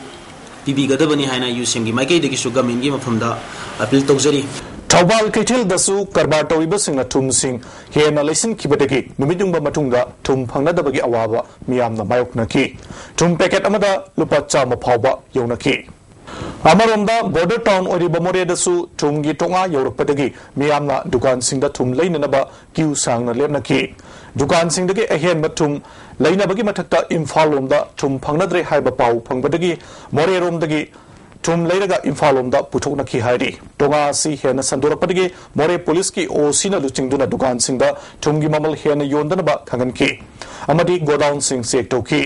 ꯄꯤꯕꯤꯒꯗꯕꯅꯤ ꯍꯥꯏꯅ ꯌꯨ ꯁꯤ ꯑꯦꯝꯒꯤ ꯃꯥꯏꯀꯩꯗꯒꯤꯁꯨ ꯒꯃꯦꯟꯒꯤ ꯃꯐꯝꯗ ꯑꯄꯤꯜ ꯇꯧꯖꯔꯤ꯫ ꯊꯧꯕꯥꯜ ꯀꯩꯊꯦꯜꯗꯁꯨ ꯀꯔꯕꯥꯔ ꯇꯧꯔꯤꯕꯁꯤꯡꯅ ꯊꯨꯝꯁꯤꯡ ꯍꯦꯟꯅ ꯂꯩꯁꯤꯟꯈꯤꯕꯗꯒꯤ ꯅꯨꯃꯤꯠ ꯌꯨꯡꯕ ꯃꯇꯨꯡꯗ ꯊꯨꯝ ꯐꯪꯅꯗꯕꯒꯤ ꯑꯋꯥꯕ ꯃꯤꯌꯥꯝꯅ ꯃꯥꯌꯣꯛꯅꯈꯤ꯫ ꯊꯨꯝ ꯄꯦꯀꯦꯠ ꯑꯃꯗ ꯂꯨꯄꯥ ꯆꯥꯝꯃ ꯐꯥꯎꯕ ꯌꯧꯅꯈꯤ꯫ ꯑꯃꯔꯣꯝꯗ, ꯕꯣꯔꯗꯔ ꯇꯥꯎꯟ ꯑꯣꯏꯔꯤꯕ ꯃꯣꯔꯦꯗꯁꯨ ꯊꯨꯝꯒꯤ ꯇꯣꯉꯥ ꯌꯧꯔꯛꯄꯗꯒꯤ ꯃꯤꯌꯥꯝꯅ ꯗꯨꯀꯥꯟꯁꯤꯡꯗ ꯊꯨꯝ ꯂꯩꯅꯅꯕ ꯀ꯭ꯌꯨ ꯁꯥꯡꯅ ꯂꯦꯞꯅꯈꯤ꯫ ꯗꯨꯀꯥꯟꯁꯤꯡꯗꯒꯤ ꯑꯍꯦꯟꯕ ꯊꯨꯝ ꯂꯩꯅꯕꯒꯤ ꯃꯊꯛꯇ ꯏꯝꯐꯥꯜ ꯂꯣꯝꯗ ꯊꯨꯝ ꯐꯪꯅꯗ꯭ꯔꯦ ꯍꯥꯏꯕ ꯄꯥꯎ ꯐꯪꯕꯗꯒꯤ ꯃꯣꯔꯦꯔꯣꯝꯗꯒꯤ ꯊꯨꯝ ꯂꯩꯔꯒ ꯏꯝꯐꯥꯜ ꯂꯣꯝꯗ ꯄꯨꯊꯣꯛꯅꯈꯤ ꯍꯥꯏꯔꯤ꯫ ꯇꯣꯉꯥ ꯑꯁꯤ ꯍꯦꯟꯅ ꯁꯟꯗꯣꯔꯛꯄꯗꯒꯤ ꯃꯣꯔꯦ ꯄꯨꯂꯤꯁꯀꯤ ꯑꯣ ꯁꯤꯅ ꯂꯨꯆꯤꯡꯗꯨꯅ ꯗꯨꯀꯥꯟꯁꯤꯡꯗ ꯊꯨꯝꯒꯤ ꯃꯃꯜ ꯍꯦꯟꯅ ꯌꯣꯟꯗꯅꯕ ꯈꯪꯍꯟꯈꯤ ꯑꯃꯗꯤ ꯒꯣꯗꯥꯎꯟꯁꯤꯡ ꯆꯦꯛ ꯇꯧꯈꯤ꯫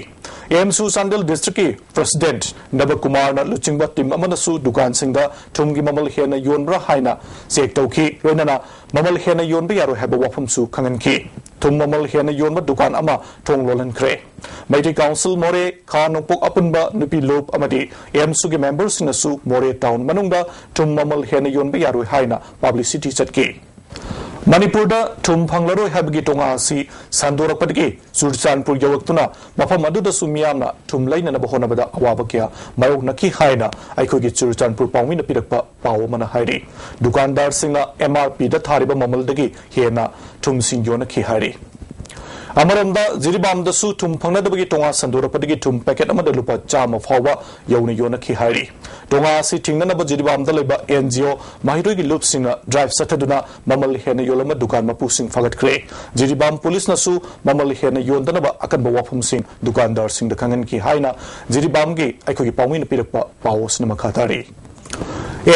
ꯑꯦꯝꯁꯨ ꯆꯥꯟꯗꯦꯜ ꯗꯤꯁꯇ꯭ꯔꯤꯛꯀꯤ ꯄ꯭ꯔꯁꯤꯗꯦꯟꯠ ꯅꯕꯀꯨꯃꯥꯔꯅ ꯂꯨꯆꯤꯡꯕ ꯇꯤꯝ ꯑꯃꯅꯁꯨ ꯗꯨꯀꯥꯟꯁꯤꯡꯗ ꯊꯨꯝꯒꯤ ꯃꯃꯜ ꯍꯦꯟꯅ ꯌꯣꯟꯕ꯭ꯔꯥ ꯍꯥꯏꯅ ꯆꯦꯛ ꯇꯧꯈꯤ꯫ ꯂꯣꯏꯅꯅ ꯃꯃꯜ ꯍꯦꯟꯅ ꯌꯣꯟꯕ ꯌꯥꯔꯣꯏ ꯍꯥꯏꯕ ꯋꯥꯐꯝꯁꯨ ꯈꯪꯍꯟꯈꯤ꯫ ꯊꯨꯝ ꯃꯃꯜ ꯍꯦꯟꯅ ꯌꯣꯟꯕ ꯗꯨꯀꯥꯟ ꯑꯃ ꯊꯣꯡ ꯂꯣꯜꯍꯟꯈ꯭ꯔꯦ꯫ ꯃꯩꯇꯩ ꯀꯥꯎꯟꯁꯤꯜ ꯃꯣꯔꯦ, ꯈꯥ ꯅꯣꯡꯄꯣꯛ ꯑꯄꯨꯟꯕ ꯅꯨꯄꯤ ꯂꯨꯞ ꯑꯃꯗꯤ ꯑꯦꯝꯁꯨꯒꯤ ꯃꯦꯝꯕꯔꯁꯤꯡꯅꯁꯨ ꯃꯣꯔꯦ ꯇꯥꯎꯟ ꯃꯅꯨꯡꯗ ꯊꯨꯝ ꯃꯃꯜ ꯍꯦꯟꯅ ꯌꯣꯟꯕ ꯌꯥꯔꯣꯏ ꯍꯥꯏꯅ ꯄꯕ꯭ꯂꯤꯁꯤꯇꯤ ꯆꯠꯈꯤ꯫ ꯃꯅꯤꯄꯨꯔꯗ ꯊꯨꯝ ꯐꯪꯂꯔꯣꯏ ꯍꯥꯏꯕꯒꯤ ꯇꯣꯉꯥ ꯑꯁꯤ ꯁꯟꯗꯣꯔꯛꯄꯗꯒꯤ ꯆꯨꯔꯆꯥꯟꯄꯨꯔ ꯌꯧꯔꯛꯇꯨꯅ ꯃꯐꯝ ꯑꯗꯨꯗꯁꯨ ꯃꯤꯌꯥꯝꯅ ꯊꯨꯝ ꯂꯩꯅꯅꯕ ꯍꯣꯠꯅꯕꯗ ꯑꯋꯥꯕ ꯀꯌꯥ ꯃꯥꯌꯣꯛꯅꯈꯤ ꯍꯥꯏꯅ ꯑꯩꯈꯣꯏꯒꯤ ꯆꯨꯔꯆꯥꯟꯄꯨꯔ ꯄꯥꯎꯃꯤꯅ ꯄꯤꯔꯛꯄ ꯄꯥꯎ ꯑꯃꯅ ꯍꯥꯏꯔꯤ꯫ ꯗꯨꯀꯥꯟꯗꯥꯔꯁꯤꯡꯅ ꯑꯦꯝ ꯑꯥꯔ ꯄꯤꯗ ꯊꯥꯔꯤꯕ ꯃꯃꯜꯗꯒꯤ ꯍꯦꯟꯅ ꯊꯨꯝꯁꯤꯡ ꯌꯣꯟꯅꯈꯤ ꯍꯥꯏꯔꯤ꯫ ꯑꯃꯔꯣꯝꯗ, ꯖꯤꯔꯤꯕꯥꯝꯗꯁꯨ ꯊꯨꯝ ꯐꯪꯅꯗꯕꯒꯤ ꯇꯣꯉꯥ ꯁꯟꯗꯣꯔꯛꯄꯗꯒꯤ ꯊꯨꯝ packet ꯑꯃꯗ ꯂꯨꯄꯥ ꯆꯥꯝꯃ ꯐꯥꯎꯕ ꯌꯧꯅ ꯌꯣꯟꯅꯈꯤ ꯍꯥꯏꯔꯤ꯫ ꯇꯣꯉꯥ ꯑꯁꯤ ꯊꯤꯡꯅꯅꯕ ꯖꯤꯔꯤꯕꯥꯝꯗ ꯂꯩꯕ NGO ꯃꯍꯩꯔꯣꯏꯒꯤ ꯂꯨꯞꯁꯤꯡꯅ drive ꯆꯠꯊꯗꯨꯅ ꯃꯃꯜ ꯍꯦꯟꯅ ꯌꯣꯜꯂꯝꯕ ꯗꯨꯀꯥꯟ ꯃꯄꯨꯁꯤꯡ ꯐꯥꯒꯠꯈ꯭ꯔꯦ꯫ ꯖꯤꯔꯤꯕꯥꯝ ꯄꯨꯂꯤꯁꯅꯁꯨ ꯃꯃꯜ ꯍꯦꯟꯅ ꯌꯣꯟꯗꯅꯕ ꯑꯀꯟꯕ ꯋꯥꯐꯝꯁꯤꯡ ꯗꯨꯀꯥꯟꯗꯥꯔꯁꯤꯡꯗ ꯈꯪꯍꯟꯈꯤ ꯍꯥꯏꯅ ꯖꯤꯔꯤꯕꯥꯝꯒꯤ ꯑꯩꯈꯣꯏꯒꯤ ꯄꯥꯎꯃꯤꯅ ꯄꯤꯔꯛꯄ ꯄꯥꯎ ꯑꯁꯤꯅ ꯃꯈꯥ ꯇꯥꯔꯤ꯫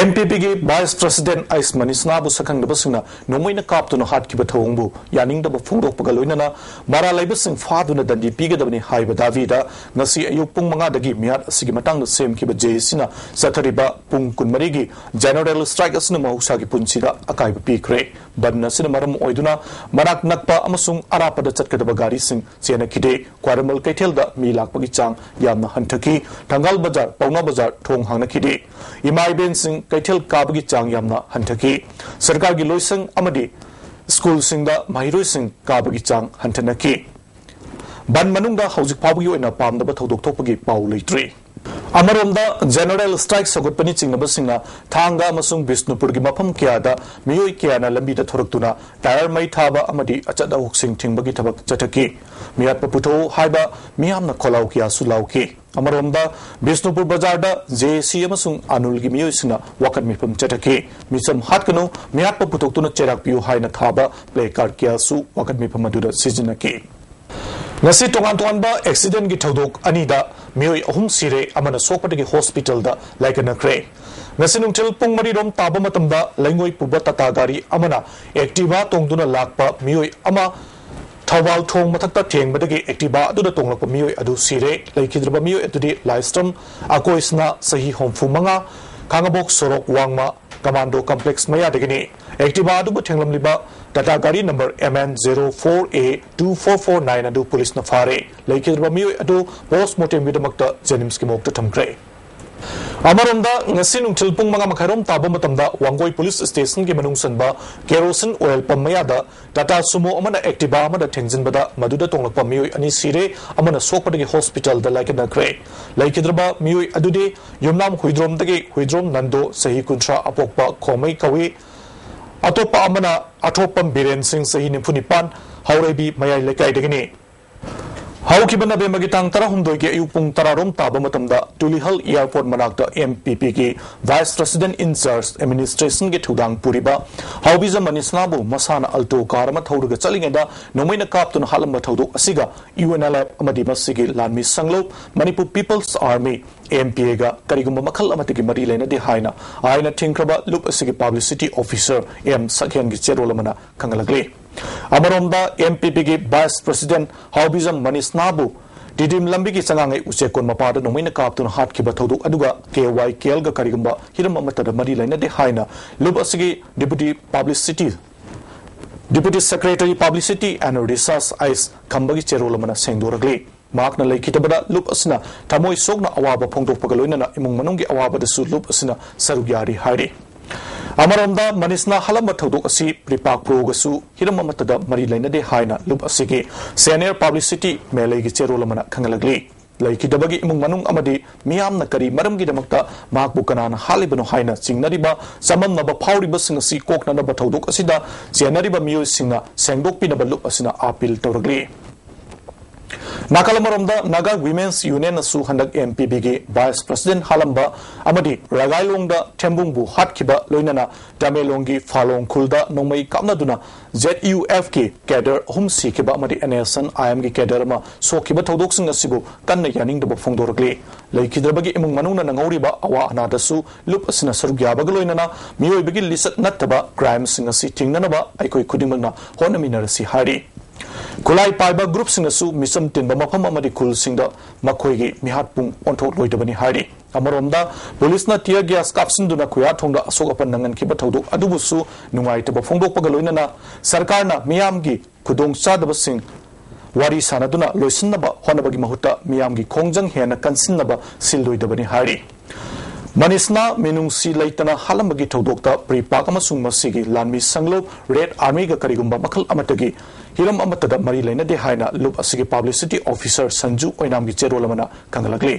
NPPꯒꯤ vice president ꯑꯩꯁ ꯃꯅꯤꯁꯅꯥꯕꯨ ꯁꯛꯈꯪꯗꯕꯁꯤꯡꯅ ꯅꯣꯡꯃꯩꯅ ꯀꯥꯞꯇꯨꯅ ꯍꯥꯠꯈꯤꯕ ꯊꯧꯑꯣꯡꯕꯨ ꯌꯥꯅꯤꯡꯗꯕ ꯐꯣꯡꯗꯣꯛꯄꯒ ꯂꯣꯏꯅꯅ ꯃꯔꯥꯜ ꯂꯩꯕꯁꯤꯡ ꯐꯥꯗꯨꯅ ꯗꯟꯗꯤ ꯄꯤꯒꯗꯕꯅꯤ ꯍꯥꯏꯕ ꯗꯥꯕꯤꯗ ꯉꯁꯤ ꯑꯌꯨꯛ ꯄꯨꯡ ꯃꯉꯥꯗꯒꯤ ꯃꯤꯍꯥꯠ ꯑꯁꯤꯒꯤ ꯃꯇꯥꯡꯗ ꯁꯦꯝꯈꯤꯕ JACꯅ ꯆꯠꯊꯔꯤꯕ ꯄꯨꯡ ꯀꯨꯟꯃꯔꯤꯒꯤ general strike ꯑꯁꯤꯅ ꯃꯍꯧꯁꯥꯒꯤ ꯄꯨꯟꯁꯤꯗ ꯑꯀꯥꯏꯕ ꯄꯤꯈ꯭ꯔꯦ꯫ ꯕꯟ ꯑꯁꯤꯅ ꯃꯔꯝ ꯑꯣꯏꯗꯨꯅ ꯃꯅꯥꯛ ꯅꯛꯄ ꯑꯃꯁꯨꯡ ꯑꯔꯥꯞꯄꯗ ꯆꯠꯀꯗꯕ ꯒꯥꯔꯤꯁꯤꯡ ꯆꯦꯟꯅꯈꯤꯗꯦ꯫ ꯈ꯭ꯋꯥꯏꯔꯝꯕꯟ ꯀꯩꯊꯦꯜꯗ ꯃꯤ ꯂꯥꯛꯄꯒꯤ ꯆꯥꯡ ꯌꯥꯝꯅ ꯍꯟꯊꯈꯤ꯫ ꯊꯪꯒꯥꯜ ꯕꯖꯥꯔ, ꯄꯥꯎꯅꯥ ꯕꯖꯥꯔ ꯊꯣꯡ ꯍꯥꯡꯅꯈꯤꯗꯦ꯫ ꯏꯃꯥ ꯏꯕꯦꯟꯁꯤꯡ ꯀꯩꯊꯦꯜ ꯀꯥꯕꯒꯤ ꯆꯥꯡ ꯌꯥꯝꯅ ꯍꯟꯊꯈꯤ꯫ ꯁꯔꯀꯥꯔꯒꯤ ꯂꯣꯏꯁꯪ ꯑꯃꯗꯤ ꯁ꯭ꯀꯨꯜꯁꯤꯡꯗ ꯃꯍꯩꯔꯣꯏꯁꯤꯡ ꯀꯥꯕꯒꯤ ꯆꯥꯡ ꯍꯟꯊꯅꯈꯤ꯫ ꯕꯟ ꯃꯅꯨꯡꯗ ꯍꯧꯖꯤꯛ ꯐꯥꯎꯕꯒꯤ ꯑꯣꯏꯅ ꯄꯥꯝꯗꯕ ꯊꯧꯗꯣꯛ ꯊꯣꯛꯄꯒꯤ ꯄꯥꯎ ꯂꯩꯇ꯭ꯔꯤ꯫ ꯑꯃꯔꯣꯝꯗ, general strike ꯁꯧꯒꯠꯄꯅꯤ ꯆꯤꯡꯅꯕꯁꯤꯡꯅ ꯊꯥꯡꯒ ꯑꯃꯁꯨꯡ ꯕꯤꯁꯅꯨꯄꯨꯔꯒꯤ ꯃꯐꯝ ꯀꯌꯥꯗ ꯃꯤꯑꯣꯏ ꯀꯌꯥꯅ ꯂꯝꯕꯤꯗ ꯊꯣꯔꯛꯇꯨꯅ tyre ꯃꯩ ꯊꯥꯕ ꯑꯃꯗꯤ ꯑꯆꯠ ꯑꯍꯣꯛꯁꯤꯡ ꯊꯤꯡꯕꯒꯤ ꯊꯕꯛ ꯆꯠꯊꯈꯤ꯫ ꯃꯤꯍꯥꯠꯄ ꯄꯨꯊꯣꯛꯎ ꯍꯥꯏꯕ ꯃꯤꯌꯥꯝꯅ ꯈꯣꯜꯂꯥꯎ ꯀꯌꯥꯁꯨ ꯂꯥꯎꯈꯤ꯫ ꯑꯃꯔꯣꯝꯗ, ꯕꯤꯁꯅꯨꯄꯨꯔ ꯕꯖꯥꯔꯗ JAC ꯑꯃꯁꯨꯡ ꯑꯅꯨꯜꯒꯤ ꯃꯤꯑꯣꯏꯁꯤꯡꯅ ꯋꯥꯀꯠ ꯃꯤꯐꯝ ꯆꯠꯊꯈꯤ꯫ ꯃꯤꯆꯝ ꯍꯥꯠꯀꯅꯨ, ꯃꯤꯍꯥꯠꯄ ꯄꯨꯊꯣꯛꯇꯨꯅ ꯆꯩꯔꯥꯛ ꯄꯤꯌꯨ ꯍꯥꯏꯅ ꯊꯥꯕ placard ꯀꯌꯥꯁꯨ ꯋꯥꯀꯠ ꯃꯤꯐꯝ ꯑꯗꯨꯗ ꯁꯤꯖꯤꯟꯅꯈꯤ꯫ ꯉꯁꯤ ꯇꯣꯉꯥꯟ ꯇꯣꯉꯥꯟꯕ accidentꯀꯤ ꯊꯧꯗꯣꯛ ꯑꯅꯤꯗ ꯃꯤꯑꯣꯏ ꯑꯍꯨꯝ ꯁꯤꯔꯦ, ꯑꯃꯅ ꯁꯣꯛꯄꯗꯒꯤ hospitalꯗ ꯂꯥꯏꯀꯠꯅꯈ꯭ꯔꯦ꯫ ꯉꯁꯤ ꯅꯨꯡꯊꯤꯜ ꯄꯨꯡ ꯃꯔꯤ ꯔꯣꯝ ꯇꯥꯕ ꯃꯇꯝꯗ ꯂꯩꯉꯣꯏ ꯄꯨꯕ ꯇꯥꯇꯥ ꯒꯥꯔꯤ ꯑꯃꯅ Activa ꯇꯣꯡꯗꯨꯅ ꯂꯥꯛꯄ ꯃꯤꯑꯣꯏ ꯑꯃ ꯊꯧꯕꯥꯜ ꯊꯣꯡ ꯃꯊꯛꯇ ꯊꯦꯡꯕꯗꯒꯤ Activa ꯑꯗꯨꯗ ꯇꯣꯡꯂꯛꯄ ꯃꯤꯑꯣꯏ ꯑꯗꯨ ꯁꯤꯔꯦ꯫ ꯂꯩꯈꯤꯗ꯭ꯔꯕ ꯃꯤꯑꯣꯏ ꯑꯗꯨꯗꯤ ꯂꯥꯏꯁ꯭ꯔꯝ ꯑꯀꯣꯏꯁꯅꯥ, ꯆꯍꯤ ꯍꯨꯝꯐꯨ ꯃꯉꯥ, ꯈꯥꯉꯕꯣꯛ ꯁꯣꯔꯣꯛ ꯋꯥꯡꯃ, Commando Complex ꯃꯌꯥꯗꯒꯤꯅꯤ꯫ Activa ꯑꯗꯨꯕꯨ ꯊꯦꯡꯂꯝꯂꯤꯕ ꯇꯥꯇꯥ ꯒꯥꯔꯤ number MN zero four A two four four nine ꯑꯗꯨ ꯄꯨꯂꯤꯁꯅ ꯐꯥꯔꯦ꯫ ꯂꯩꯈꯤꯗ꯭ꯔꯕ ꯃꯤꯑꯣꯏ ꯑꯗꯨ post mortemꯒꯤꯗꯃꯛꯇ JNIMSꯀꯤ morgueꯇ ꯊꯝꯈ꯭ꯔꯦ꯫ ꯑꯃꯔꯣꯝꯗ, ꯉꯁꯤ ꯅꯨꯡꯊꯤꯜ ꯄꯨꯡ ꯃꯉꯥ ꯃꯈꯥꯏꯔꯣꯝ ꯇꯥꯕ ꯃꯇꯝꯗ ꯋꯥꯡꯒꯣꯏ police stationꯒꯤ ꯃꯅꯨꯡ ꯆꯟꯕ kerosene oil pump ꯃꯌꯥꯗ Tata Sumo ꯑꯃꯅ Activa ꯑꯃꯗ ꯊꯦꯡꯖꯤꯟꯕꯗ ꯃꯗꯨꯗ ꯇꯣꯡꯂꯛꯄ ꯃꯤꯑꯣꯏ ꯑꯅꯤ ꯁꯤꯔꯦ, ꯑꯃꯅ ꯁꯣꯛꯄꯗꯒꯤ hospitalꯗ ꯂꯥꯏꯀꯠꯅꯈ꯭ꯔꯦ꯫ ꯂꯩꯈꯤꯗ꯭ꯔꯕ ꯃꯤꯑꯣꯏ ꯑꯗꯨꯗꯤ ꯌꯨꯝꯅꯥꯝ ꯍꯨꯏꯗ꯭ꯔꯣꯝꯗꯒꯤ ꯍꯨꯏꯗ꯭ꯔꯣꯝ ꯅꯟꯗꯣ, ꯆꯍꯤ ꯀꯨꯟꯊ꯭ꯔꯥ, ꯑꯄꯣꯛꯄ ꯈꯣꯃꯩ ꯀꯧꯏ꯫ ꯑꯇꯣꯞꯄ ꯑꯃꯅ ꯑꯊꯣꯛꯄꯝ ꯕꯤꯔꯦꯟ ꯁꯤꯡ, ꯆꯍꯤ ꯅꯤꯐꯨ ꯅꯤꯄꯥꯟ, ꯍꯥꯎꯔꯩꯕꯤ ꯃꯌꯥꯏ ꯂꯩꯀꯥꯏꯗꯒꯤꯅꯤ꯫ ꯍꯧꯈꯤꯕ ꯅꯕꯦꯝꯕꯔꯒꯤ ꯇꯥꯡ ꯇꯔꯥꯍꯨꯝꯗꯣꯏꯒꯤ ꯑꯌꯨꯛ ꯄꯨꯡ ꯇꯔꯥꯔꯣꯝ ꯇꯥꯕ ꯃꯇꯝꯗ ꯇꯨꯂꯤꯍꯜ ꯑꯦꯌꯔꯄꯣꯔꯠ ꯃꯅꯥꯛꯇ ꯑꯦꯝ ꯄꯤ ꯄꯤꯒꯤ ꯚꯥꯏꯁ ꯄ꯭ꯔꯁꯤꯗꯦꯟꯠ ꯏꯟ ꯆꯥꯔꯖ ꯑꯦꯗꯃꯤꯅꯤꯁꯇ꯭ꯔꯦꯁꯟꯒꯤ ꯊꯧꯗꯥꯡ ꯄꯨꯔꯤꯕ ꯍꯥꯎꯕꯤꯖꯝ ꯃꯅꯤꯁꯅꯥꯕꯨ ꯃꯁꯥꯅ ꯑꯜꯇꯣ ꯀꯥꯔ ꯑꯃ ꯊꯧꯔꯒ ꯆꯠꯂꯤꯉꯩꯗ ꯅꯣꯡꯃꯩꯅ ꯀꯥꯞꯇꯨꯅ ꯍꯥꯠꯂꯝꯕ ꯊꯧꯗꯣꯛ ꯑꯁꯤꯒ ꯌꯨ ꯑꯦꯟ ꯑꯦꯜ ꯑꯦꯐ ꯑꯃꯗꯤ ꯃꯁꯤꯒꯤ ꯂꯥꯟꯃꯤ ꯁꯪꯂꯧ Manipur people's army, M P ꯑꯦꯒ ꯀꯔꯤꯒꯨꯝꯕ ꯃꯈꯜ ꯑꯃꯠꯇꯒꯤ ꯃꯔꯤ ꯂꯩꯅꯗꯦ ꯍꯥꯏꯅ ꯑꯥꯏꯟꯅ ꯊꯤꯡꯈ꯭ꯔꯕ ꯂꯨꯞ ꯑꯁꯤꯒꯤ ꯄꯕ꯭ꯂꯤꯁꯤꯇꯤ ꯑꯣꯐꯤꯁꯔ ꯑꯦꯝ ꯁꯛꯍꯦꯟꯒꯤ ꯆꯦꯔꯣꯜ ꯑꯃꯅ ꯈꯪꯍꯜꯂꯛꯂꯤ꯫ ꯑꯃꯔꯣꯝꯗ, ꯑꯦꯝ ꯄꯤ ꯄꯤꯒꯤ ꯚꯥꯏꯁ ꯄ꯭ꯔꯁꯤꯗꯦꯟꯠ ꯍꯥꯎꯕꯤꯖꯝ ꯃꯅꯤꯁꯅꯥꯕꯨ ꯇꯤꯗꯤꯝ ꯂꯝꯕꯤꯒꯤ ꯆꯉꯥꯡꯉꯩ ꯎꯆꯦꯛꯀꯣꯟ ꯃꯄꯥꯗ ꯅꯣꯡꯃꯩꯅ ꯀꯥꯞꯇꯨꯅ ꯍꯥꯠꯈꯤꯕ ꯊꯧꯗꯣꯛ ꯑꯗꯨꯒ ꯀꯦ ꯋꯥꯏ ꯀꯦ ꯑꯦꯜꯒ ꯀꯔꯤꯒꯨꯝꯕ ꯍꯤꯔꯝ ꯑꯃꯠꯇꯗ ꯃꯔꯤ ꯂꯩꯅꯗꯦ ꯍꯥꯏꯅ ꯂꯨꯞ ꯑꯁꯤꯒꯤ deputy publicity, deputy secretary publicity and resource ꯑꯥꯏꯁ ꯈꯝꯕꯒꯤ ꯆꯦꯔꯣꯜ ꯑꯃꯅ ꯁꯦꯡꯗꯣꯔꯛꯂꯤ꯫ ꯃꯍꯥꯛꯅ ꯂꯩꯈꯤꯗꯕꯗ ꯂꯨꯞ ꯑꯁꯤꯅ ꯊꯃꯣꯏ ꯁꯣꯛꯅ ꯑꯋꯥꯕ ꯐꯣꯡꯗꯣꯛꯄꯒ ꯂꯣꯏꯅꯅ ꯏꯃꯨꯡ ꯃꯅꯨꯡꯒꯤ ꯑꯋꯥꯕꯗꯁꯨ ꯂꯨꯞ ꯑꯁꯤꯅ ꯁꯔꯨꯛ ꯌꯥꯔꯤ ꯍꯥꯏꯔꯤ꯫ ꯑꯃꯔꯣꯝꯗ, ꯃꯅꯤꯁꯅ ꯍꯥꯠꯂꯝꯕ ꯊꯧꯗꯣꯛ ꯑꯁꯤ ꯄ꯭ꯔꯤꯄꯥꯛ ꯄ꯭ꯔꯣꯒꯁꯨ ꯍꯤꯔꯝ ꯑꯃꯠꯇꯗ ꯃꯔꯤ ꯂꯩꯅꯗꯦ ꯍꯥꯏꯅ ꯂꯨꯞ ꯑꯁꯤꯒꯤ ꯁꯦꯅꯤꯌꯔ ꯄꯕ꯭ꯂꯤꯁꯤꯇꯤ ꯃꯦꯂꯩꯒꯤ ꯆꯦꯔꯣꯜ ꯑꯃꯅ ꯈꯪꯍꯜꯂꯛꯂꯤ꯫ ꯂꯩꯈꯤꯗꯕꯒꯤ ꯏꯃꯨꯡ ꯃꯅꯨꯡ ꯑꯃꯗꯤ ꯃꯤꯌꯥꯝꯅ ꯀꯔꯤ ꯃꯔꯝꯒꯤꯗꯃꯛꯇ ꯃꯍꯥꯛꯄꯨ ꯀꯅꯥꯅ ꯍꯥꯠꯂꯤꯕꯅꯣ ꯍꯥꯏꯅ ꯆꯤꯡꯅꯔꯤꯕ, ꯆꯃꯝꯅꯕ ꯐꯥꯎꯔꯤꯕꯁꯤꯡ ꯑꯁꯤ ꯀꯣꯛꯅꯅꯕ ꯊꯧꯗꯣꯛ ꯑꯁꯤꯗ ꯆꯦꯟꯅꯔꯤꯕ ꯃꯤꯑꯣꯏꯁꯤꯡꯅ ꯁꯦꯡꯗꯣꯛꯄꯤꯅꯕ ꯂꯨꯞ ꯑꯁꯤꯅ ꯑꯥꯄꯤꯜ ꯇꯧꯔꯛꯂꯤ꯫ ꯅꯥꯀꯜ ꯑꯃꯔꯣꯝꯗ, ꯅꯥꯒꯥ ꯋꯤꯃꯦꯟꯁ ꯌꯨꯅꯤꯌꯟꯅꯁꯨ ꯍꯟꯗꯛ ꯑꯦꯝ ꯄꯤ ꯕꯤꯒꯤ ꯚꯥꯏꯁ ꯄ꯭ꯔꯁꯤꯗꯦꯟꯠ ꯍꯥꯠꯂꯝꯕ ꯑꯃꯗꯤ ꯔꯒꯥꯏꯂꯣꯡꯗ ꯊꯦꯝꯕꯨꯡꯕꯨ ꯍꯥꯠꯈꯤꯕ, ꯂꯣꯏꯅꯅ ꯇꯃꯦꯡꯂꯣꯡꯒꯤ ꯐꯥꯂꯣꯡ ꯈꯨꯜꯗ ꯅꯣꯡꯃꯩ ꯀꯥꯞꯅꯗꯨꯅ ꯖꯦꯠ ꯌꯨ ꯑꯦꯐꯀꯤ ꯀꯦꯗꯔ ꯑꯍꯨꯝ ꯁꯤꯈꯤꯕ ꯑꯃꯗꯤ ꯑꯦꯟ ꯑꯦꯁ ꯑꯦꯟ ꯑꯥꯏ ꯑꯦꯝꯒꯤ ꯀꯦꯗꯔ ꯑꯃ ꯁꯣꯛꯈꯤꯕ ꯊꯧꯗꯣꯛꯁꯤꯡ ꯑꯁꯤꯕꯨ ꯀꯟꯅ ꯌꯥꯅꯤꯡꯗꯕ ꯐꯣꯡꯗꯣꯔꯛꯂꯤ꯫ ꯂꯩꯈꯤꯗ꯭ꯔꯕꯒꯤ ꯏꯃꯨꯡ ꯃꯅꯨꯡꯅ ꯅꯪꯍꯧꯔꯤꯕ ꯑꯋꯥ ꯑꯅꯥꯗꯁꯨ ꯂꯨꯞ ꯑꯁꯤꯅ ꯁꯔꯨꯛ ꯌꯥꯕꯒ ꯂꯣꯏꯅꯅ ꯃꯤꯑꯣꯏꯕꯒꯤ ꯂꯤꯆꯠ ꯅꯠꯇꯕ ꯀ꯭ꯔꯥꯏꯝꯁꯤꯡ ꯑꯁꯤ ꯊꯤꯡꯅꯅꯕ ꯑꯩꯈꯣꯏ ꯈꯨꯗꯤꯡꯃꯛꯅ ꯍꯣꯠꯅꯃꯤꯟꯅꯔꯁꯤ ꯍꯥꯏꯔꯤ꯫ ꯈꯨꯠꯂꯥꯏ ꯄꯥꯏꯕ ꯒ꯭ꯔꯨꯞꯁꯤꯡꯅꯁꯨ ꯃꯤꯆꯝ ꯇꯤꯟꯕ ꯃꯐꯝ ꯑꯃꯗꯤ ꯈꯨꯜꯁꯤꯡꯗ ꯃꯈꯣꯏꯒꯤ ꯃꯤꯍꯥꯠꯄꯨꯡ ꯑꯣꯟꯊꯣꯛꯂꯣꯏꯗꯕꯅꯤ ꯍꯥꯏꯔꯤ꯫ ꯑꯃꯔꯣꯝꯗ, ꯄꯨꯂꯤꯁꯅ tear gas ꯀꯥꯞꯁꯤꯟꯗꯨꯅ ꯈꯨꯌꯥꯊꯣꯡꯗ ꯑꯁꯣꯛ ꯑꯄꯟ ꯅꯪꯍꯟꯈꯤꯕ ꯊꯧꯗꯣꯛ ꯑꯗꯨꯕꯨꯁꯨ ꯅꯨꯡꯉꯥꯏꯇꯕ ꯐꯣꯡꯗꯣꯛꯄꯒ ꯂꯣꯏꯅꯅ ꯁꯔꯀꯥꯔꯅ ꯃꯤꯌꯥꯝꯒꯤ ꯈꯨꯗꯣꯡꯆꯥꯗꯕꯁꯤꯡ ꯋꯥꯔꯤ ꯁꯥꯟꯅꯗꯨꯅ ꯂꯣꯏꯁꯤꯟꯅꯕ ꯍꯣꯠꯅꯕꯒꯤ ꯃꯍꯨꯠꯇ ꯃꯤꯌꯥꯝꯒꯤ ꯈꯣꯡꯖꯪ ꯍꯦꯟꯅ ꯀꯟꯁꯤꯟꯅꯕ ꯁꯤꯜꯂꯣꯏꯗꯕꯅꯤ ꯍꯥꯏꯔꯤ꯫ ꯃꯅꯤꯁꯅ ꯃꯤꯅꯨꯡꯁꯤ ꯂꯩꯇꯅ ꯍꯥꯠꯂꯝꯕꯒꯤ ꯊꯧꯗꯣꯛꯇ ꯄ꯭ꯔꯤꯄꯥꯛ ꯑꯃꯁꯨꯡ ꯃꯁꯤꯒꯤ ꯂꯥꯟꯃꯤ ꯁꯪꯂꯣꯞ ꯔꯦꯗ ꯑꯥꯔꯃꯤꯒ ꯀꯔꯤꯒꯨꯝꯕ ꯃꯈꯜ ꯑꯃꯠꯇꯒꯤ ꯍꯤꯔꯝ ꯑꯃꯠꯇꯗ ꯃꯔꯤ ꯂꯩꯅꯗꯦ ꯍꯥꯏꯅ ꯂꯨꯞ ꯑꯁꯤꯒꯤ ꯄꯕ꯭ꯂꯤꯁꯤꯇꯤ ꯑꯣꯐꯤꯁꯔ ꯁꯟꯖꯨ ꯑꯣꯏꯅꯥꯝꯒꯤ ꯆꯦꯔꯣꯜ ꯑꯃꯅ ꯈꯪꯍꯜꯂꯛꯂꯤ꯫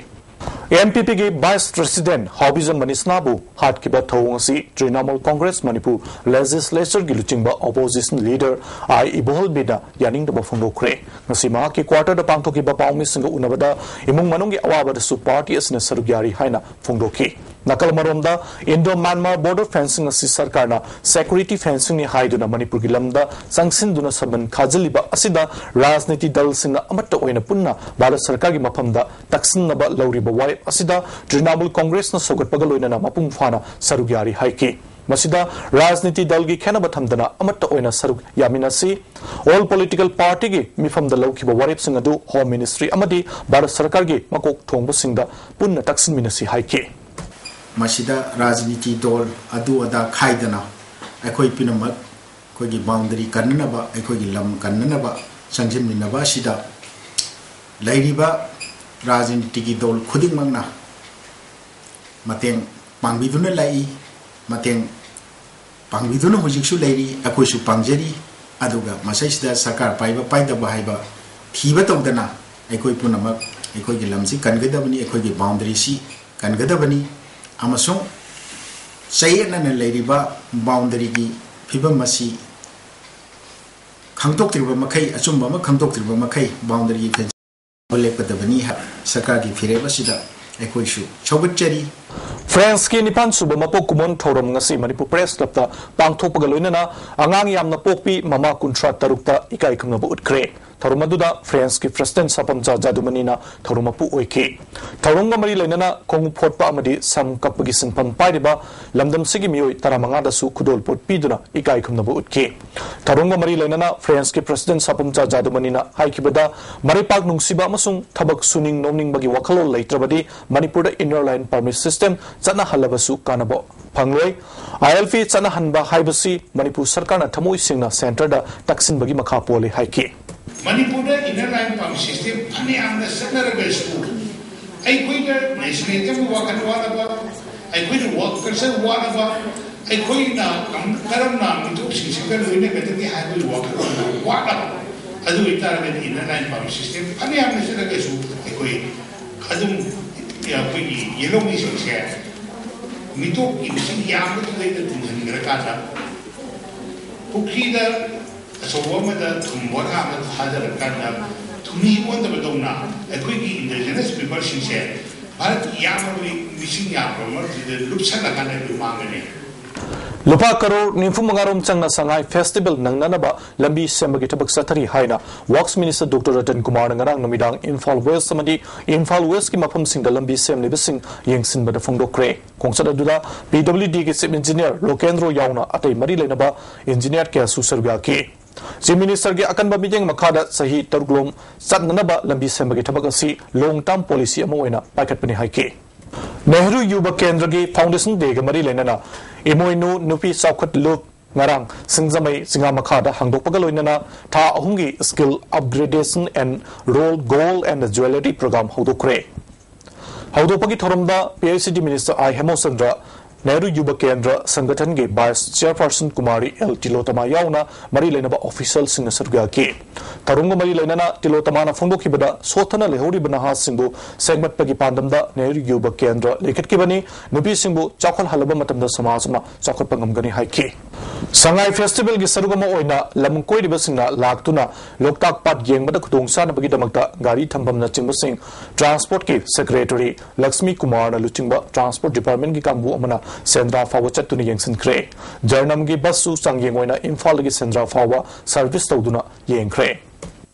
ꯑꯦꯝ ꯄꯤ ꯄꯤꯒꯤ ꯚꯥꯏꯁ ꯄ꯭ꯔꯦꯁꯤꯗꯦꯟꯠ ꯍꯥꯎꯕꯤꯖꯝ ꯃꯅꯤꯁꯅꯥꯕꯨ ꯍꯥꯠꯈꯤꯕ ꯊꯧꯑꯣꯡ ꯑꯁꯤ ꯇ꯭ꯔꯤꯅꯥꯃꯨꯜ ꯀꯣꯡꯒ꯭ꯔꯦꯁ ꯃꯅꯤꯄꯨꯔ ꯂꯦꯖꯤꯁꯂꯦꯆꯔꯒꯤ ꯂꯨꯆꯤꯡꯕ ꯑꯣꯄꯣꯖꯤꯁꯟ ꯂꯤꯗꯔ ꯑꯥꯏ ꯏꯕꯣꯍꯜꯕꯤꯅ ꯌꯥꯅꯤꯡꯗꯕ ꯐꯣꯡꯗꯣꯛꯈ꯭ꯔꯦ꯫ ꯉꯁꯤ ꯃꯍꯥꯛꯀꯤ ꯀ꯭ꯋꯥꯇꯔꯗ ꯄꯥꯡꯊꯣꯛꯈꯤꯕ ꯄꯥꯎꯃꯤꯁꯤꯡꯒ ꯎꯅꯕꯗ ꯏꯃꯨꯡ ꯃꯅꯨꯡꯒꯤ ꯑꯋꯥꯕꯗꯁꯨ ꯄꯥꯔꯇꯤ ꯑꯁꯤꯅ ꯁꯔꯨꯛ ꯌꯥꯔꯤ ꯍꯥꯏꯅ ꯐꯣꯡꯗꯣꯛꯈꯤ꯫ ꯅꯥꯀꯜ ꯑꯃꯔꯣꯝꯗ, ꯏꯟꯗꯣ ꯃ꯭ꯌꯥꯟꯃꯥꯔ ꯕꯣꯔꯗꯔ ꯐꯦꯟꯁꯤꯡ ꯑꯁꯤ ꯁꯔꯀꯥꯔꯅ ꯁꯦꯀ꯭ꯌꯨꯔꯤꯇꯤ ꯐꯦꯟꯁꯤꯡꯅꯤ ꯍꯥꯏꯗꯨꯅ ꯃꯅꯤꯄꯨꯔꯒꯤ ꯂꯝꯗ ꯆꯪꯁꯤꯟꯗꯨꯅ ꯁꯝꯕꯟ ꯈꯥꯖꯤꯜꯂꯤꯕ ꯑꯁꯤꯗ ꯔꯥꯖꯅꯤꯇꯤ ꯗꯜꯁꯤꯡꯅ ꯑꯃꯠꯇ ꯑꯣꯏꯅ ꯄꯨꯟꯅ ꯚꯥꯔꯠ ꯁꯔꯀꯥꯔꯒꯤ ꯃꯐꯝꯗ ꯇꯛꯁꯤꯟꯅꯕ ꯂꯧꯔꯤꯕ ꯋꯥꯔꯦꯞ ꯑꯁꯤꯗ ꯇ꯭ꯔꯤꯅꯥꯃꯨꯜ ꯀꯣꯡꯒ꯭ꯔꯦꯁꯅ ꯁꯧꯒꯠꯄꯒ ꯂꯣꯏꯅꯅ ꯃꯄꯨꯡ ꯐꯥꯅ ꯁꯔꯨꯛ ꯌꯥꯔꯤ ꯍꯥꯏꯈꯤ꯫ ꯃꯁꯤꯗ ꯔꯥꯖꯅꯤꯇꯤ ꯗꯜꯒꯤ ꯈꯦꯠꯅꯕ ꯊꯝꯗꯅ ꯑꯃꯠꯇ ꯑꯣꯏꯅ ꯁꯔꯨꯛ ꯌꯥꯃꯤꯟꯅꯁꯤ꯫ ꯑꯣꯜ ꯄꯣꯂꯤꯇꯤꯀꯦꯜ ꯄꯥꯔꯇꯤꯒꯤ ꯃꯤꯐꯝꯗ ꯂꯧꯈꯤꯕ ꯋꯥꯔꯦꯞꯁꯤꯡ ꯑꯗꯨ ꯍꯣꯝ ꯃꯤꯅꯤꯁꯇ꯭ꯔꯤ ꯑꯃꯗꯤ ꯚꯥꯔꯠ ꯁꯔꯀꯥꯔꯒꯤ ꯃꯀꯣꯛ ꯊꯣꯡꯕꯁꯤꯡꯗ ꯄꯨꯟꯅ ꯇꯛꯁꯤꯟꯃꯤꯟꯅꯁꯤ ꯍꯥꯏꯈꯤ꯫ ꯃꯁꯤꯗ ꯔꯥꯖꯅꯤꯇꯤ ꯗꯣꯜ ꯑꯗꯨ ꯑꯗꯥ ꯈꯥꯏꯗꯅ ꯑꯩꯈꯣꯏ ꯄꯨꯝꯅꯃꯛ ꯑꯩꯈꯣꯏꯒꯤ ꯕꯥꯎꯟꯗꯔꯤ ꯀꯟꯅꯅꯕ, ꯑꯩꯈꯣꯏꯒꯤ ꯂꯝ ꯀꯟꯅꯅꯕ ꯆꯪꯁꯤꯟꯃꯤꯟꯅꯕ ꯑꯁꯤꯗ ꯂꯩꯔꯤꯕ ꯔꯥꯖꯅꯤꯇꯤꯒꯤ ꯗꯣꯜ ꯈꯨꯗꯤꯡꯃꯛꯅ ꯃꯇꯦꯡ ꯄꯥꯡꯕꯤꯗꯨꯅ ꯂꯥꯛꯏ꯫ ꯃꯇꯦꯡ ꯄꯥꯡꯕꯤꯗꯨꯅ ꯍꯧꯖꯤꯛꯁꯨ ꯂꯩꯔꯤ, ꯑꯩꯈꯣꯏꯁꯨ ꯄꯥꯡꯖꯔꯤ꯫ ꯑꯗꯨꯒ ꯃꯁꯤꯁꯤꯗ ꯁꯔꯀꯥꯔ ꯄꯥꯏꯕ ꯄꯥꯏꯗꯕ ꯍꯥꯏꯕ ꯊꯤꯕ ꯇꯧꯗꯅ ꯑꯩꯈꯣꯏ ꯄꯨꯝꯅꯃꯛ ꯑꯩꯈꯣꯏꯒꯤ ꯂꯝꯁꯤ ꯀꯟꯒꯗꯕꯅꯤ, ꯑꯩꯈꯣꯏꯒꯤ ꯕꯥꯎꯟꯗꯔꯤꯁꯤ ꯀꯟꯒꯗꯕꯅꯤ꯫ ꯑꯃꯁꯨꯡ ꯆꯌꯦꯠꯅꯅ ꯂꯩꯔꯤꯕ ꯕꯥꯎꯟꯗꯔꯤꯒꯤ ꯐꯤꯕꯝ ꯑꯁꯤ ꯈꯪꯗꯣꯛꯇ꯭ꯔꯤꯕ ꯃꯈꯩ, ꯑꯆꯨꯝꯕ ꯑꯃ ꯈꯪꯗꯣꯛꯇ꯭ꯔꯤꯕ ꯃꯈꯩ ꯕꯥꯎꯟꯗꯔꯤꯒꯤ ꯐꯦꯟꯁꯤꯡ ꯂꯦꯞꯀꯗꯕꯅꯤ ꯍꯥꯏꯕ ꯁꯔꯀꯥꯔꯒꯤ ꯐꯤꯔꯦꯞ ꯑꯁꯤꯗ ꯑꯩꯈꯣꯏꯁꯨ ꯁꯧꯒꯠꯆꯔꯤ꯫ ꯐ꯭ꯔꯦꯟꯁꯀꯤ ꯅꯤꯄꯥꯟ ꯁꯨꯕ ꯃꯄꯣꯛ ꯀꯨꯝꯑꯣꯟ ꯊꯧꯔꯝ ꯉꯁꯤ ꯃꯅꯤꯄꯨꯔ ꯄ꯭ꯔꯦꯁ ꯀ꯭ꯂꯕꯇ ꯄꯥꯡꯊꯣꯛꯄꯒ ꯂꯣꯏꯅꯅ ꯑꯉꯥꯡ ꯌꯥꯝꯅ ꯄꯣꯛꯄꯤ ꯃꯃꯥ ꯀꯨꯟꯊ꯭ꯔꯥ ꯇꯔꯨꯛꯇ ꯏꯀꯥꯏ ꯈꯨꯝꯅꯕ ꯎꯠꯈ꯭ꯔꯦ꯫ ꯊꯧꯔꯝ ꯑꯗꯨꯗ ꯐ꯭ꯔꯦꯟꯁꯀꯤ ꯄ꯭ꯔꯦꯁꯤꯗꯦꯟꯠ ꯁꯥꯄꯝꯆꯥ ꯖꯥꯗꯨꯃꯅꯤꯅ ꯊꯧꯔꯝ ꯃꯄꯨ ꯑꯣꯏꯈꯤ꯫ ꯊꯧꯔꯝꯒ ꯃꯔꯤ ꯂꯩꯅꯅ ꯈꯣꯡꯎꯞ ꯐꯣꯠꯄ ꯑꯃꯗꯤ ꯁꯝ ꯀꯛꯄꯒꯤ ꯁꯤꯟꯐꯝ ꯄꯥꯏꯔꯤꯕ ꯂꯝꯗꯝꯁꯤꯒꯤ ꯃꯤꯑꯣꯏ ꯇꯔꯥꯃꯉꯥꯗꯁꯨ ꯈꯨꯗꯣꯜꯄꯣꯠ ꯄꯤꯗꯨꯅ ꯏꯀꯥꯏ ꯈꯨꯝꯅꯕ ꯎꯠꯈꯤ꯫ ꯊꯧꯔꯝꯒ ꯃꯔꯤ ꯂꯩꯅꯅ ꯐ꯭ꯔꯦꯟꯁꯀꯤ ꯄ꯭ꯔꯦꯁꯤꯗꯦꯟꯠ ꯁꯥꯄꯝꯆꯥ ꯖꯥꯗꯨꯃꯅꯤꯅ ꯍꯥꯏꯈꯤꯕꯗ, ꯃꯔꯩꯄꯥꯛ ꯅꯨꯡꯁꯤꯕ ꯑꯃꯁꯨꯡ ꯊꯕꯛ ꯁꯨꯅꯤꯡ ꯅꯣꯝꯅꯤꯡꯕꯒꯤ ꯋꯥꯈꯜꯂꯣꯟ ꯂꯩꯇ꯭ꯔꯕꯗꯤ ꯃꯅꯤꯄꯨꯔꯗ ꯏꯟꯅꯔ ꯂꯥꯏꯟ ꯄꯔꯃꯤꯠ ꯁꯤꯁꯇꯦꯝ ꯆꯠꯅꯍꯜꯂꯕꯁꯨ ꯀꯥꯟꯅꯕ ꯐꯪꯂꯣꯏ꯫ ꯑꯥꯏ ꯑꯦꯜ ꯄꯤ ꯆꯠꯅꯍꯟꯕ ꯍꯥꯏꯕꯁꯤ ꯃꯅꯤꯄꯨꯔ ꯁꯔꯀꯥꯔꯅ ꯊꯃꯣꯏ ꯁꯦꯡꯅ ꯁꯦꯟꯇꯔꯗ ꯇꯛꯁꯤꯟꯕꯒꯤ ꯃꯈꯥ ꯄꯣꯜꯂꯤ ꯍꯥꯏꯈꯤ꯫ ꯃꯅꯤꯄꯨꯔꯗ ꯏꯟꯅꯔ ꯂꯥꯏꯟ ꯄꯔꯃꯤꯠ ꯁꯤꯁꯇꯦꯝ ꯐꯅꯌꯥꯝꯅ ꯆꯠꯅꯔꯒꯁꯨ, ꯑꯩꯈꯣꯏꯗ ꯅꯦꯁꯅꯦꯂꯤꯖꯝꯒꯤ ꯋꯥꯈꯜ ꯋꯥꯠꯂꯕ, ꯑꯩꯈꯣꯏꯅ ꯋꯥꯔꯛ ꯀꯜꯆꯔ ꯋꯥꯠꯂꯕ, ꯑꯩꯈꯣꯏꯅ ꯀꯝ-, ꯀꯔꯝꯅ ꯃꯤꯇꯣꯞꯁꯤꯡꯁꯤꯒ ꯂꯣꯏꯅꯒꯗꯒꯦ ꯍꯥꯏꯕꯒꯤ ꯋꯥꯈꯜꯂꯣꯟ ꯋꯥꯠꯂꯕ, ꯑꯗꯨ ꯑꯣꯏꯇꯥꯔꯒꯗꯤ ꯏꯟꯅꯔ ꯂꯥꯏꯟ ꯄꯔꯃꯤꯠ ꯁꯤꯁꯇꯦꯝ ꯐꯅꯌꯥꯝꯅ ꯆꯠꯂꯒꯁꯨ ꯑꯩꯈꯣꯏ ꯑꯗꯨꯝ ꯑꯩꯈꯣꯏꯒꯤ ꯌꯦꯜꯍꯧꯃꯤꯁꯤꯡꯁꯦ ꯃꯤꯇꯣꯞꯀꯤ ꯃꯁꯤꯡ ꯌꯥꯝꯕꯗꯨꯗꯩꯗ ꯇꯨꯡꯍꯟꯈ꯭ꯔꯀꯥꯟꯗ ꯄꯨꯈ꯭ꯔꯤꯗ ꯑꯆꯧꯕ ꯑꯃꯗ ꯊꯨꯝ ꯕꯣꯔꯥ ꯑꯃꯗ ꯊꯥꯗꯔꯀꯥꯟꯗ ꯊꯨꯝꯍꯤ ꯑꯣꯟꯗꯕꯗꯧꯅ ꯑꯩꯈꯣꯏꯒꯤ ꯏꯟꯗꯤꯖꯤꯅꯁ ꯄꯤꯄꯜꯁꯤꯡꯁꯦ ꯚꯥꯔꯠꯀꯤ ꯌꯥꯝꯃꯕ ꯃꯤꯁꯤꯡ ꯌꯥꯝꯈ꯭ꯔꯕ ꯃꯔꯛꯁꯤꯗ ꯂꯨꯞꯁꯜꯂꯀꯥꯟꯗ ꯑꯩꯈꯣꯏ ꯃꯥꯡꯒꯅꯤ꯫ ꯂꯨꯄꯥ ꯀꯔꯣꯔ ꯅꯤꯐꯨ ꯃꯉꯥ ꯔꯣꯝ ꯆꯪꯅ ꯁꯉꯥꯏ ꯐꯦꯁꯇꯤꯚꯦꯜ ꯅꯪꯅꯅꯕ ꯂꯝꯕꯤ ꯁꯦꯝꯕꯒꯤ ꯊꯕꯛ ꯆꯠꯊꯔꯤ ꯍꯥꯏꯅ ꯋꯥꯔꯛꯁ ꯃꯤꯅꯤꯁꯇꯔ ꯗꯣꯛꯇꯔ ꯔꯇꯟ ꯀꯨꯃꯥꯔꯅ ꯉꯔꯥꯡ ꯅꯨꯃꯤꯗꯥꯡ ꯏꯝꯐꯥꯜ ꯋꯦꯁ ꯑꯃꯗꯤ ꯏꯝꯐꯥꯜ ꯋꯦꯁꯀꯤ ꯃꯐꯝꯁꯤꯡꯗ ꯂꯝꯕꯤ ꯁꯦꯝꯂꯤꯕꯁꯤꯡ ꯌꯦꯡꯁꯤꯟꯕꯗ ꯐꯣꯡꯗꯣꯛꯈ꯭ꯔꯦ꯫ ꯈꯣꯡꯆꯠ ꯑꯗꯨꯗ ꯄꯤ ꯗꯕ꯭ꯂꯤꯎ ꯗꯤꯒꯤ ꯆꯤꯐ ꯏꯟꯖꯤꯅꯤꯌꯔ ꯂꯣꯀꯦꯟꯗ꯭ꯔꯣ ꯌꯥꯎꯅ ꯑꯇꯩ ꯃꯔꯤ ꯂꯩꯅꯕ ꯏꯟꯖꯤꯅꯤꯌꯔ ꯀꯌꯥꯁꯨ ꯁꯔꯨꯛ ꯌꯥꯈꯤ꯫ ꯆꯤꯐ ꯃꯤꯅꯤꯁꯇꯔꯒꯤ ꯑꯀꯟꯕ ꯃꯤꯠꯌꯦꯡ ꯃꯈꯥꯗ ꯆꯍꯤ ꯇꯔꯨꯛꯂꯣꯝ ꯆꯠꯅꯅꯕ ꯂꯝꯕꯤ ꯁꯦꯝꯕꯒꯤ ꯊꯕꯛ ꯑꯁꯤ ꯂꯣꯡ ꯇꯔꯝ ꯄꯣꯂꯤꯁꯤ ꯑꯃ ꯑꯣꯏꯅ ꯄꯥꯏꯈꯠꯄꯅꯤ ꯍꯥꯏꯈꯤ꯫ ꯅꯦꯍꯔꯨ ꯌꯨꯕ ꯀꯦꯟꯗ꯭ꯔꯒꯤ ꯐꯥꯎꯟꯗꯦꯁꯟ ꯗꯦꯒ ꯃꯔꯤ ꯂꯩꯅꯅ ꯏꯃꯣꯏꯅꯨ ꯅꯨꯄꯤ ꯆꯥꯎꯈꯠ ꯂꯨꯞ ꯉꯔꯥꯡ ꯁꯤꯡꯖꯃꯩ ꯆꯤꯉꯥ ꯃꯈꯥꯗ ꯍꯥꯡꯗꯣꯛꯄꯒ ꯂꯣꯏꯅꯅ ꯊꯥ ꯑꯍꯨꯝꯒꯤ skill upgradation and rolled gold and jewellery programme ꯍꯧꯗꯣꯛꯈ꯭ꯔꯦ꯫ ꯍꯧꯗꯣꯛꯄꯒꯤ ꯊꯧꯔꯝꯗ P H E D minister I Hemochandra, Nehru Yuva Kendra ꯁꯪꯒꯊꯟꯒꯤ ꯚꯥꯏꯁ ꯆꯤꯌꯔꯄꯔꯁꯟ ꯀꯨꯃꯥꯔꯤ ꯑꯦꯜ ꯇꯤꯂꯣꯇꯃꯥ ꯌꯥꯎꯅ ꯃꯔꯤ ꯂꯩꯅꯕ ꯑꯣꯐꯤꯁꯤꯌꯦꯜꯁꯤꯡꯅ ꯁꯔꯨꯛ ꯌꯥꯈꯤ꯫ ꯊꯧꯔꯝꯒ ꯃꯔꯤ ꯂꯩꯅꯅ ꯇꯤꯂꯣꯇꯃꯥꯅ ꯐꯣꯡꯗꯣꯛꯈꯤꯕꯗ ꯁꯣꯠꯊꯅ ꯂꯩꯍꯧꯔꯤꯕ ꯅꯍꯥꯁꯤꯡꯕꯨ ꯁꯦꯝꯒꯠꯄꯒꯤ ꯄꯥꯟꯗꯝꯗ ꯅꯦꯍꯔꯨ ꯌꯨꯕ ꯀꯦꯟꯗ꯭ꯔ ꯂꯤꯡꯈꯠꯈꯤꯕꯅꯤ꯫ ꯅꯨꯄꯤꯁꯤꯡꯕꯨ ꯆꯥꯎꯈꯠꯍꯜꯂꯕ ꯃꯇꯝꯗ ꯁꯃꯥꯖ ꯑꯃ ꯆꯥꯎꯈꯠꯄ ꯉꯝꯒꯅꯤ ꯍꯥꯏꯈꯤ꯫ ꯁꯉꯥꯏ ꯐꯦꯁꯇꯤꯚꯦꯜꯒꯤ ꯁꯔꯨꯛ ꯑꯃ ꯑꯣꯏꯅ ꯂꯝ ꯀꯣꯏꯔꯤꯕꯁꯤꯡꯅ ꯂꯥꯛꯇꯨꯅ ꯂꯣꯛꯇꯥꯛ ꯄꯥꯠ ꯌꯦꯡꯕꯗ ꯈꯨꯗꯣꯡꯆꯥꯅꯕꯒꯤꯗꯃꯛꯇ ꯒꯥꯔꯤ ꯊꯝꯐꯝꯅꯆꯤꯡꯕꯁꯤꯡ ꯇ꯭ꯔꯥꯟꯁꯄꯣꯔꯠꯀꯤ ꯁꯦꯀ꯭ꯔꯦꯇꯔꯤ ꯂꯛꯁꯃꯤ ꯀꯨꯃꯥꯔꯅ ꯂꯨꯆꯤꯡꯕ ꯇ꯭ꯔꯥꯟꯁꯄꯣꯔꯠ ꯗꯤꯄꯥꯔꯠꯃꯦꯟꯒꯤ ꯀꯥꯡꯕꯨ ꯑꯃꯅ ꯁꯦꯟꯗ꯭ꯔꯥ ꯐꯥꯎꯕ ꯆꯠꯇꯨꯅ ꯌꯦꯡꯁꯤꯟꯈ꯭ꯔꯦ꯫ ꯖꯔꯅꯝꯒꯤ ꯕꯁꯁꯨ ꯆꯥꯡꯌꯦꯡ ꯑꯣꯏꯅ ꯏꯝꯐꯥꯜꯗꯒꯤ ꯁꯦꯟꯗ꯭ꯔꯥ ꯐꯥꯎꯕ ꯁꯔꯚꯤꯁ ꯇꯧꯗꯨꯅ ꯌꯦꯡꯈ꯭ꯔꯦ꯫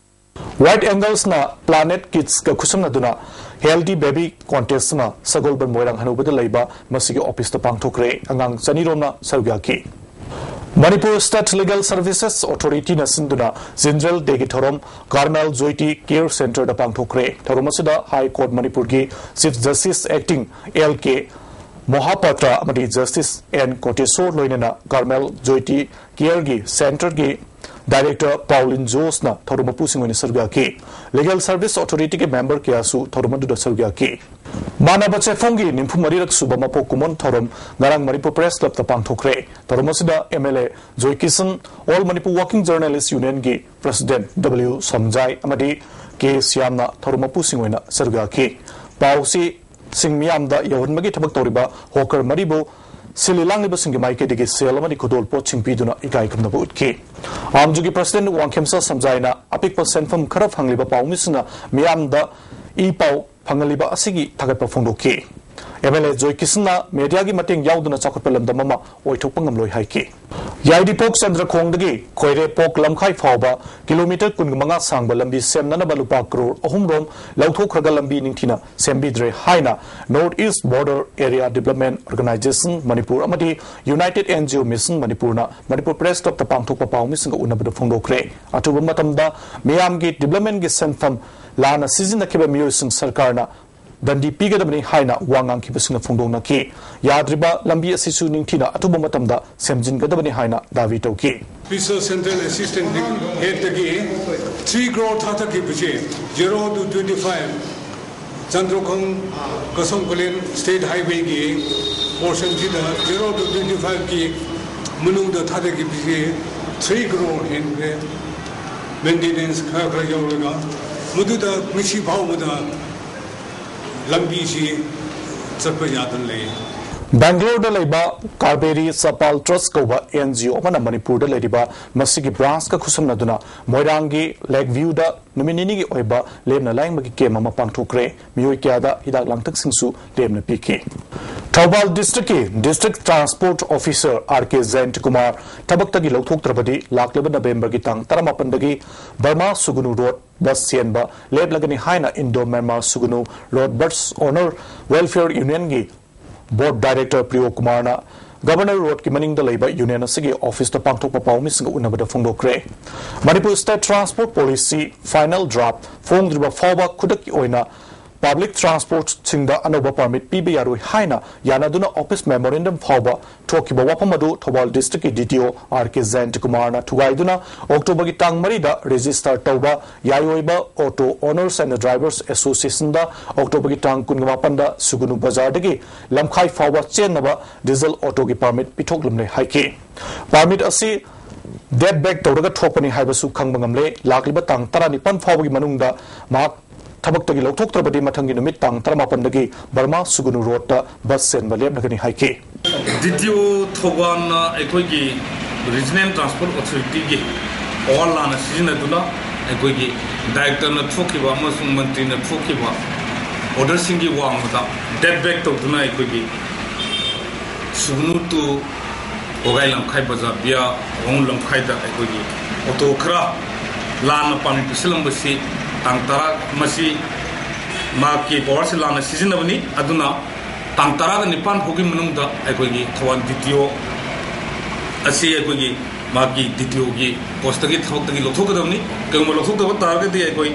White ꯑꯦꯡꯒꯜꯁꯅ planet ꯀꯤꯠꯁꯀ ꯈꯨꯠꯁꯝꯅꯗꯨꯅ healthy baby contest ꯑꯃ ꯁꯒꯣꯜꯕꯟ ꯃꯣꯏꯔꯥꯡ ꯍꯅꯨꯕꯗ ꯂꯩꯕ ꯃꯁꯤꯒꯤ ꯑꯣꯐꯤꯁꯇ ꯄꯥꯡꯊꯣꯛꯈ꯭ꯔꯦ꯫ ꯑꯉꯥꯡ ꯆꯅꯤ ꯔꯣꯝꯅ ꯁꯔꯨꯛ ꯌꯥꯈꯤ꯫ ꯃꯅꯤꯄꯨꯔ ꯁ꯭ꯇꯦꯠ ꯂꯤꯒꯦꯜ ꯁꯔꯚꯤꯁꯦꯁ ꯑꯣꯊꯣꯔꯤꯇꯤꯅ ꯁꯤꯟꯗꯨꯅ ꯖꯤꯟꯗ꯭ꯔꯦꯜ ꯗꯦꯒꯤ ꯊꯧꯔꯝ ꯀꯥꯔꯃꯦꯜ ꯖꯣꯏꯇꯤ ꯀꯦꯌꯔ ꯁꯦꯟꯇꯔꯗ ꯄꯥꯡꯊꯣꯛꯈ꯭ꯔꯦ꯫ ꯊꯧꯔꯝ ꯑꯁꯤꯗ ꯍꯥꯏ ꯀꯣꯔꯠ ꯃꯅꯤꯄꯨꯔꯒꯤ ꯆꯤꯐ ꯖꯁꯇꯤꯁ ꯑꯦꯛꯇꯤꯡ ꯑꯦꯜ ꯀꯦ ꯃꯣꯍꯥꯄꯥꯇ꯭ꯔ ꯑꯃꯗꯤ ꯖꯁꯇꯤꯁ ꯑꯦꯟ ꯀꯣꯇꯦꯁꯣꯔ ꯂꯣꯏꯅꯅ ꯀꯥꯔꯃꯦꯜ ꯖꯣꯏꯇꯤ ꯀꯦꯌꯔꯒꯤ ꯁꯦꯟꯇꯔꯒꯤ ꯗꯥꯏꯔꯦꯛꯇꯔ ꯄꯥꯎꯂꯤꯟ ꯖꯣꯁꯅ ꯊꯧꯔꯝ ꯃꯄꯨꯁꯤꯡ ꯑꯣꯏꯅ ꯁꯔꯨꯛ ꯌꯥꯈꯤ꯫ ꯂꯤꯒꯦꯜ ꯁꯔꯚꯤꯁ ꯑꯣꯊꯣꯔꯤꯇꯤꯒꯤ ꯃꯦꯝꯕꯔ ꯀꯌꯥꯁꯨ ꯊꯧꯔꯝ ꯑꯗꯨꯗ ꯁꯔꯨꯛ ꯌꯥꯈꯤ꯫ ꯃꯥꯟꯅꯕ ꯆꯦꯐꯣꯡꯒꯤ ꯅꯤꯐꯨ ꯃꯔꯤꯔꯛ ꯁꯨꯕ ꯃꯄꯣꯛ ꯀꯨꯝꯑꯣꯟ ꯊꯧꯔꯝ ꯉꯔꯥꯡ ꯃꯅꯤꯄꯨꯔ ꯄ꯭ꯔꯦꯁ ꯀ꯭ꯂꯕꯇ ꯄꯥꯡꯊꯣꯛꯈ꯭ꯔꯦ꯫ ꯊꯧꯔꯝ ꯑꯁꯤꯗ M L A Joykishan, all Manipur working journalists ꯌꯨꯅꯤꯌꯟꯒꯤ ꯄ꯭ꯔꯁꯤꯗꯦꯟꯠ ꯗꯕ꯭ꯂꯤꯎ ꯁꯝꯖꯥꯏ ꯑꯃꯗꯤ ꯀꯦ ꯁ꯭ꯌꯥꯝꯅ ꯊꯧꯔꯝ ꯃꯄꯨꯁꯤꯡ ꯑꯣꯏꯅ ꯁꯔꯨꯛ ꯌꯥꯈꯤ꯫ ꯄꯥꯎꯁꯤ ꯁꯤꯡ ꯃꯤꯌꯥꯝꯗ ꯌꯧꯍꯟꯕꯒꯤ ꯊꯕꯛ ꯇꯧꯔꯤꯕ ꯍꯣꯀꯔ ꯃꯔꯤꯕꯨ ꯁꯤꯜꯂꯤ ꯂꯥꯡꯂꯤꯕꯁꯤꯡꯒꯤ ꯃꯥꯏꯀꯩꯗꯒꯤ ꯁꯦꯜ ꯑꯃꯗꯤ ꯈꯨꯗꯣꯜꯄꯣꯠꯁꯤꯡ ꯄꯤꯗꯨꯅ ꯏꯀꯥꯏ ꯈꯨꯝꯅꯕ ꯎꯠꯈꯤ꯫ ꯑꯥꯝꯖꯨꯒꯤ ꯄ꯭ꯔꯁꯤꯗꯦꯟꯠ ꯋꯥꯡꯈꯦꯝꯁꯥ ꯁꯝꯖꯥꯏꯅ ꯑꯄꯤꯛꯄ ꯁꯦꯟꯐꯝ ꯈꯔ ꯐꯪꯂꯤꯕ ꯄꯥꯎꯃꯤꯁꯤꯡꯅ ꯃꯤꯌꯥꯝꯗ ꯏ ꯄꯥꯎ ꯐꯪꯍꯜꯂꯤꯕ ꯑꯁꯤꯒꯤ ꯊꯥꯒꯠꯄ ꯐꯣꯡꯗꯣꯛꯈꯤ꯫ ꯑꯦꯝ ꯑꯦꯜ ꯑꯦ ꯖꯣꯏ ꯀꯤꯁꯟꯅ ꯃꯦꯗꯤꯌꯥꯒꯤ ꯃꯇꯦꯡ ꯌꯥꯎꯗꯅ ꯆꯥꯎꯈꯠꯄ ꯂꯝꯗꯝ ꯑꯃ ꯑꯣꯏꯊꯣꯛꯄ ꯉꯝꯂꯣꯏ ꯍꯥꯏꯈꯤ꯫ ꯌꯥꯏꯔꯤꯄꯣꯛ ꯆꯟꯗ꯭ꯔꯈꯣꯡꯗꯒꯤ ꯈꯣꯏꯔꯦꯄꯣꯛ ꯂꯝꯈꯥꯏ ꯐꯥꯎꯕ ꯀꯤꯂꯣꯃꯤꯇꯔ ꯀꯨꯟꯃꯉꯥ ꯁꯥꯡꯕ ꯂꯝꯕꯤ ꯁꯦꯝꯅꯅꯕ ꯂꯨꯄꯥ ꯀ꯭ꯔꯣꯔ ꯑꯍꯨꯝ ꯔꯣꯝ ꯂꯧꯊꯣꯛꯈ꯭ꯔꯒ ꯂꯝꯕꯤ ꯅꯤꯡꯊꯤꯅ ꯁꯦꯝꯕꯤꯗ꯭ꯔꯦ ꯍꯥꯏꯅ North East Border Area Development Organisation Manipur ꯑꯃꯗꯤ United N G O Mission ꯃꯅꯤꯄꯨꯔꯅ ꯃꯅꯤꯄꯨꯔ ꯄ꯭ꯔꯦꯁ ꯀ꯭ꯂꯕꯇ ꯄꯥꯡꯊꯣꯛꯄ ꯄꯥꯎꯃꯤꯁꯤꯡꯒ ꯎꯅꯕꯗ ꯐꯣꯡꯗꯣꯛꯈ꯭ꯔꯦ꯫ ꯑꯊꯨꯕ ꯃꯇꯝꯗ ꯃꯤꯌꯥꯝꯒꯤ ꯗꯤꯕ꯭ꯂꯞꯃꯦꯟꯒꯤ ꯁꯦꯟꯐꯝ ꯂꯥꯟꯅ ꯁꯤꯖꯤꯟꯅꯈꯤꯕ ꯃꯤꯑꯣꯏꯁꯤꯡ ꯁꯔꯀꯥꯔꯅ ꯗꯟꯗꯤ ꯄꯤꯒꯗꯕꯅꯤ ꯍꯥꯏꯅ ꯋꯥ ꯉꯥꯡꯈꯤꯕꯁꯤꯡꯅ ꯐꯣꯡꯗꯣꯛꯅꯈꯤ꯫ ꯌꯥꯗ꯭ꯔꯤꯕ ꯂꯝꯕꯤ ꯑꯁꯤꯁꯨ ꯅꯤꯡꯊꯤꯅ ꯑꯊꯨꯕ ꯃꯇꯝꯗ ꯁꯦꯝꯖꯤꯟꯒꯗꯕꯅꯤ ꯍꯥꯏꯅ ꯗꯥꯕꯤ ꯇꯧꯈꯤ꯫ Special Central Assistant Headꯇꯒꯤ three crore ꯊꯥꯗꯈꯤꯕꯁꯦ zero to twenty five ꯆꯟꯗ꯭ꯔꯈꯣꯡ ꯀꯁꯣꯝ Khulen State Highwayꯒꯤ portionꯁꯤꯗ zero to twenty fiveꯀꯤ ꯃꯅꯨꯡꯗ ꯊꯥꯗꯈꯤꯕꯁꯤ three crore ꯍꯦꯟꯈ꯭ꯔꯦ꯫ Maintenance ꯈꯔ ꯈꯔ ꯌꯧꯔꯒ ꯃꯗꯨꯗ ꯉꯁꯤ ꯐꯥꯎꯕꯗ ꯂꯝꯕꯤꯁꯤ ꯆꯠꯄ ꯌꯥꯗꯅ ꯂꯩ꯫ ꯕꯦꯡꯒ꯭ꯂꯣꯔꯗ ꯂꯩꯕ ꯀꯥꯔꯕꯦꯔꯤ ꯆꯄꯥꯜ ꯇ꯭ꯔꯁ ꯀꯧꯕ N G O ꯑꯃꯅ ꯃꯅꯤꯄꯨꯔꯗ ꯂꯩꯔꯤꯕ ꯃꯁꯤꯒꯤ ꯕ꯭ꯔꯥꯟꯁꯀ ꯈꯨꯠꯁꯝꯅꯗꯨꯅ ꯃꯣꯏꯔꯥꯡꯒꯤ ꯂꯦꯛ ꯚ꯭ꯌꯨꯗ ꯅꯨꯃꯤꯠ ꯅꯤꯅꯤꯒꯤ ꯑꯣꯏꯕ ꯂꯦꯝꯅ ꯂꯥꯏꯌꯦꯡꯕꯒꯤ ꯀꯦꯝ ꯑꯃ ꯄꯥꯡꯊꯣꯛꯈ꯭ꯔꯦ꯫ ꯃꯤꯑꯣꯏ ꯀꯌꯥꯗ ꯍꯤꯗꯥꯛ ꯂꯥꯡꯊꯛꯁꯤꯡꯁꯨ ꯂꯦꯝꯅ ꯄꯤꯈꯤ꯫ ꯊꯧꯕꯥꯜ ꯗꯤꯁꯇ꯭ꯔꯤꯛꯀꯤ district transport officer R K Jayanta Kumar ꯊꯕꯛꯇꯒꯤ ꯂꯧꯊꯣꯛꯇ꯭ꯔꯕꯗꯤ ꯂꯥꯛꯂꯤꯕ ꯅꯕꯦꯝꯕꯔꯒꯤ ꯇꯥꯡ ꯇꯔꯥꯃꯥꯄꯟꯗꯒꯤ ꯕꯔꯃꯥ ꯁꯨꯒꯨꯅꯨ ꯔꯣꯗ ꯕꯁ ꯆꯦꯟꯕ ꯂꯦꯞꯂꯒꯅꯤ ꯍꯥꯏꯅ Indo Myanmar Sugnu Road Bus Owner Welfare Unionꯒꯤ ꯕꯣꯔꯗ ꯗꯥꯏꯔꯦꯛꯇꯔ ꯄ꯭ꯔꯤꯌꯣ ꯀꯨꯃꯥꯔꯅ ꯒꯚꯔꯅꯔ ꯔꯣꯗꯀꯤ ꯃꯅꯤꯡꯗ ꯂꯩꯕ ꯌꯨꯅꯤꯌꯟ ꯑꯁꯤꯒꯤ ꯑꯣꯐꯤꯁꯇ ꯄꯥꯡꯊꯣꯛꯄ ꯄꯥꯎꯃꯤꯁꯤꯡꯒ ꯎꯅꯕꯗ ꯐꯣꯡꯗꯣꯛꯈ꯭ꯔꯦ꯫ Manipur state transport policy final draft ꯐꯣꯡꯗ꯭ꯔꯤꯕ ꯐꯥꯎꯕ ꯈꯨꯗꯛꯀꯤ ꯑꯣꯏꯅ ꯄꯕ꯭ꯂꯤꯛ ꯇ꯭ꯔꯥꯟꯁꯄꯣꯔꯠꯁꯤꯡꯗ ꯑꯅꯧꯕ ꯄꯔꯃꯤꯠ ꯄꯤꯕ ꯌꯥꯔꯣꯏ ꯍꯥꯏꯅ ꯌꯥꯅꯗꯨꯅ ꯑꯣꯐꯤꯁ ꯃꯦꯃꯣꯔꯦꯟꯗꯝ ꯐꯥꯎꯕ ꯊꯣꯛꯈꯤꯕ ꯋꯥꯐꯝ ꯑꯗꯨ ꯊꯧꯕꯥꯜ ꯗꯤꯁꯇ꯭ꯔꯤꯛꯀꯤ D T O R K ꯖꯌꯟꯇ ꯀꯨꯃꯥꯔꯅ ꯊꯨꯒꯥꯏꯗꯨꯅ ꯑꯣꯛꯇꯣꯕꯔꯒꯤ ꯇꯥꯡ ꯃꯔꯤꯗ ꯔꯦꯖꯤꯁꯇꯔ ꯇꯧꯕ ꯌꯥꯏꯑꯣꯏꯕ ꯑꯣꯇꯣ ꯑꯣꯅꯔꯁ ꯑꯦꯟ ꯗ꯭ꯔꯥꯏꯚꯔꯁ ꯑꯦꯁꯣꯁꯤꯌꯦꯁꯟꯗ ꯑꯣꯛꯇꯣꯕꯔꯒꯤ ꯇꯥꯡ ꯀꯨꯟꯒ ꯃꯥꯄꯟꯗ ꯁꯨꯒꯨꯅꯨ ꯕꯖꯥꯔꯗꯒꯤ ꯂꯝꯈꯥꯏ ꯐꯥꯎꯕ ꯆꯦꯟꯅꯕ ꯗꯤꯖꯜ ꯑꯣꯇꯣꯒꯤ ꯄꯔꯃꯤꯠ ꯄꯤꯊꯣꯛꯂꯝꯂꯦ ꯍꯥꯏꯈꯤ꯫ ꯄꯔꯃꯤꯠ ꯑꯁꯤ ꯗꯦꯠ ꯕꯦꯛ ꯇꯧꯔꯒ ꯊꯣꯛꯄꯅꯤ ꯍꯥꯏꯕꯁꯨ ꯈꯪꯕ ꯉꯝꯂꯦ꯫ ꯂꯥꯛꯂꯤꯕ ꯇꯥꯡ ꯇꯔꯥꯅꯤꯄꯥꯟ ꯐꯥꯎꯕꯒꯤ ꯃꯅꯨꯡꯗ ꯃꯍꯥꯛ ꯊꯕꯛꯇꯒꯤ ꯂꯧꯊꯣꯛꯇ꯭ꯔꯕꯗꯤ ꯃꯊꯪꯒꯤ ꯅꯨꯃꯤꯠ ꯇꯥꯡ ꯇꯔꯥꯃꯥꯄꯟꯗꯒꯤ ꯕꯔꯃꯥ ꯁꯨꯒꯨꯅꯨ ꯔꯣꯗꯇ ꯕꯁ ꯆꯦꯟꯕ ꯂꯦꯞꯂꯒꯅꯤ ꯍꯥꯏꯈꯤ꯫ ꯗꯤ ꯇꯤ ꯑꯣ ꯊꯧꯕꯥꯜꯅ ꯑꯩꯈꯣꯏꯒꯤ ꯔꯤꯖꯅꯦꯜ ꯇ꯭ꯔꯥꯟꯁꯄꯣꯔꯠ ꯑꯣꯊꯣꯔꯤꯇꯤꯒꯤ ꯄꯋꯥꯔ ꯂꯥꯟꯅ ꯁꯤꯖꯤꯟꯅꯗꯨꯅ ꯑꯩꯈꯣꯏꯒꯤ ꯗꯥꯏꯔꯦꯛꯇꯔꯅ ꯊꯣꯛꯈꯤꯕ ꯑꯃꯁꯨꯡ ꯃꯟꯇ꯭ꯔꯤꯅ ꯊꯣꯛꯈꯤꯕ ꯑꯣꯔꯗꯔꯁꯤꯡꯒꯤ ꯋꯥꯡꯃꯗ ꯗꯦꯠ ꯕꯦꯛ ꯇꯧꯗꯨꯅ ꯑꯩꯈꯣꯏꯒꯤ ꯁꯨꯒꯅꯨ ꯇꯨ ꯋꯥꯒꯥꯏ ꯂꯝꯈꯥꯏ ꯕꯖꯥꯔ ꯕꯤꯌꯥ ꯋꯥꯉꯨ ꯂꯝꯈꯥꯏꯗ ꯑꯩꯈꯣꯏꯒꯤ ꯑꯣꯇꯣ ꯈꯔ ꯂꯥꯟꯅ ꯄꯥꯔꯃꯤꯠ ꯄꯤꯁꯤꯜꯂꯝꯕꯁꯤ ꯇꯥꯡ ꯇꯔꯥ ꯃꯁꯤ ꯃꯍꯥꯛꯀꯤ ꯄꯋꯥꯔꯁꯤ ꯂꯥꯟꯅ ꯁꯤꯖꯤꯟꯅꯕꯅꯤ꯫ ꯑꯗꯨꯅ ꯇꯥꯡ ꯇꯔꯥꯒ ꯅꯤꯄꯥꯟ ꯐꯥꯎꯒꯤ ꯃꯅꯨꯡꯗ ꯑꯩꯈꯣꯏꯒꯤ ꯊꯧꯕꯥꯜ ꯗꯤ ꯇꯤ ꯑꯣ ꯑꯁꯤ ꯑꯩꯈꯣꯏꯒꯤ ꯃꯍꯥꯛꯀꯤ ꯗꯤ ꯇꯤ ꯑꯣꯒꯤ ꯄꯣꯁꯇꯒꯤ ꯊꯕꯛꯇꯒꯤ ꯂꯧꯊꯣꯛꯀꯗꯕꯅꯤ꯫ ꯀꯔꯤꯒꯨꯝꯕ ꯂꯧꯊꯣꯛꯇꯕ ꯇꯥꯔꯒꯗꯤ ꯑꯩꯈꯣꯏ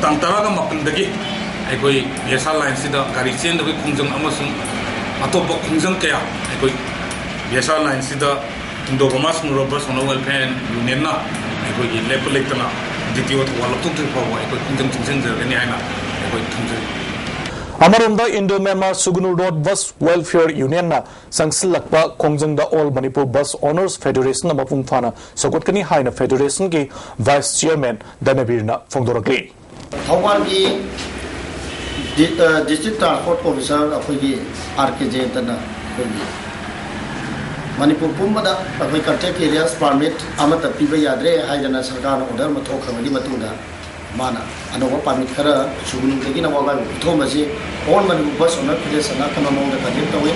ꯇꯥꯡ ꯇꯔꯥꯒ ꯃꯥꯄꯟꯗꯒꯤ ꯑꯩꯈꯣꯏ ꯕꯤ ꯑꯦꯁ ꯑꯥꯔ ꯂꯥꯏꯟꯁꯤꯗ ꯒꯥꯔꯤ ꯆꯦꯟꯗꯕꯒꯤ ꯈꯣꯡꯖꯪ ꯑꯃꯁꯨꯡ ꯑꯇꯣꯞꯄ ꯈꯣꯡꯖꯪ ꯀꯌꯥ ꯑꯩꯈꯣꯏ ꯕꯤ ꯑꯦꯁ ꯑꯥꯔ ꯂꯥꯏꯟꯁꯤꯗ ꯏꯟꯗꯣ ꯕꯔꯃꯥ ꯁꯨꯒꯅꯨ ꯔꯣꯗ ꯕꯁ ꯑꯣꯅꯔ ꯋꯦꯜꯐꯤꯌꯔ ꯌꯨꯅꯤꯌꯟꯅ ꯑꯩꯈꯣꯏꯒꯤ ꯂꯦꯞꯄ ꯂꯩꯇꯅ ꯗꯤ ꯇꯤ ꯑꯣ ꯊꯧꯕꯥꯜ ꯂꯧꯊꯣꯛꯇ꯭ꯔꯤ ꯐꯥꯎꯕ ꯑꯩꯈꯣꯏ ꯈꯣꯡꯖꯪ ꯆꯪꯁꯤꯟꯖꯔꯒꯅꯤ ꯍꯥꯏꯅ ꯑꯩꯈꯣꯏ ꯊꯝꯖꯔꯤ꯫ ꯑꯃꯔꯣꯝꯗ Indo Myanmar Sugnu road bus welfare ꯌꯨꯅꯤꯌꯟꯅ ꯆꯪꯁꯤꯜꯂꯛꯄ ꯈꯣꯡꯖꯪꯗ ꯑꯣꯜ ꯃꯅꯤꯄꯨꯔ ꯕꯁ ꯑꯣꯅꯔꯁ ꯐꯦꯗꯔꯦꯁꯟꯅ ꯃꯄꯨꯡ ꯐꯥꯅ ꯁꯧꯒꯠꯀꯅꯤ ꯍꯥꯏꯅ ꯐꯦꯗꯔꯦꯁꯟꯒꯤ ꯚꯥꯏꯁ ꯆꯤꯌꯔꯃꯦꯟ ꯗꯅꯕꯤꯔꯅ ꯐꯣꯡꯗꯣꯔꯛꯂꯤ꯫ ꯊꯧꯕꯥꯜꯒꯤ ꯗꯤ- ꯑ, ꯗꯤꯁꯇ꯭ꯔꯤꯛ ꯇ꯭ꯔꯥꯟꯁꯄꯣꯔꯠ ꯑꯣꯐꯤꯁꯔ ꯑꯩꯈꯣꯏꯒꯤ ꯑꯥꯔ ꯀꯦ ꯖꯌꯟꯇꯅ ꯑꯩꯈꯣꯏꯒꯤ ꯃꯅꯤꯄꯨꯔ ꯄꯨꯝꯕꯗ ꯑꯩꯈꯣꯏ ꯀꯟꯇ꯭ꯔꯦꯛ ꯑꯦꯔꯤꯌꯥꯁ ꯄꯥꯔꯃꯤꯠ ꯑꯃꯠꯇ ꯄꯤꯕ ꯌꯥꯗ꯭ꯔꯦ ꯍꯥꯏꯗꯅ ꯁꯔꯀꯥꯔꯅ ꯑꯣꯔꯗꯔ ꯑꯃ ꯊꯣꯛꯈ꯭ꯔꯕꯒꯤ ꯃꯇꯨꯡꯗ ꯃꯥꯅ ꯑꯅꯧꯕ ꯄꯥꯔꯃꯤꯠ ꯈꯔ ꯁꯨꯒꯅꯨꯗꯒꯤꯅ ꯋꯥꯒꯥꯏꯕꯨ ꯄꯤꯊꯣꯛꯑꯝꯕꯁꯤ ꯑꯣꯜ ꯃꯅꯤꯄꯨꯔ ꯕꯁ ꯑꯣꯅꯔ ꯐꯦꯗꯔꯦꯁꯟꯅ ꯑꯀꯟꯕ ꯃꯑꯣꯡꯗ ꯀꯟꯗꯦꯝ ꯇꯧꯏ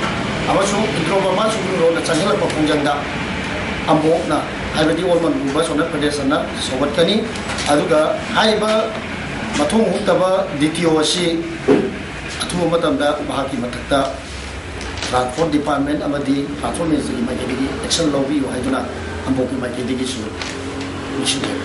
ꯑꯃꯁꯨꯡ ꯏꯟꯗ꯭ꯔꯣ ꯕꯔꯃꯥ ꯁꯨꯒꯅꯨ ꯔꯣꯗꯅ ꯆꯪꯁꯤꯜꯂꯛꯄ ꯈꯣꯡꯖꯪꯗ ꯑꯝꯕꯣꯛꯅ ꯍꯥꯏꯕꯗꯤ ꯑꯣꯜ ꯃꯅꯤꯄꯨꯔ ꯕꯁ ꯑꯣꯅꯔ ꯐꯦꯗꯔꯦꯁꯟꯅ ꯁꯧꯒꯠꯀꯅꯤ꯫ ꯑꯗꯨꯒ ꯍꯥꯏꯔꯤꯕ ꯃꯊꯣꯡ ꯍꯨꯛꯇꯕ ꯗꯤ ꯇꯤ ꯑꯣ ꯑꯁꯤ ꯑꯊꯨꯕ ꯃꯇꯝꯗ ꯃꯍꯥꯛꯀꯤ ꯃꯊꯛꯇ ꯇ꯭ꯔꯥꯟꯁꯄꯣꯔꯠ ꯗꯤꯄꯥꯔꯠꯃꯦꯟ ꯑꯃꯗꯤ ꯇ꯭ꯔꯥꯟꯁꯄꯣꯔꯠ ꯃꯤꯅꯤꯁꯇ꯭ꯔꯤꯒꯤ ꯃꯥꯏꯀꯩꯗꯒꯤ ꯑꯦꯛꯁꯟ ꯂꯧꯕꯤꯌꯨ ꯍꯥꯏꯗꯨꯅ ꯑꯝꯕꯣꯛꯀꯤ ꯃꯥꯏꯀꯩꯗꯒꯤꯁꯨ ꯅꯤꯡꯁꯤꯡꯖꯔꯤ꯫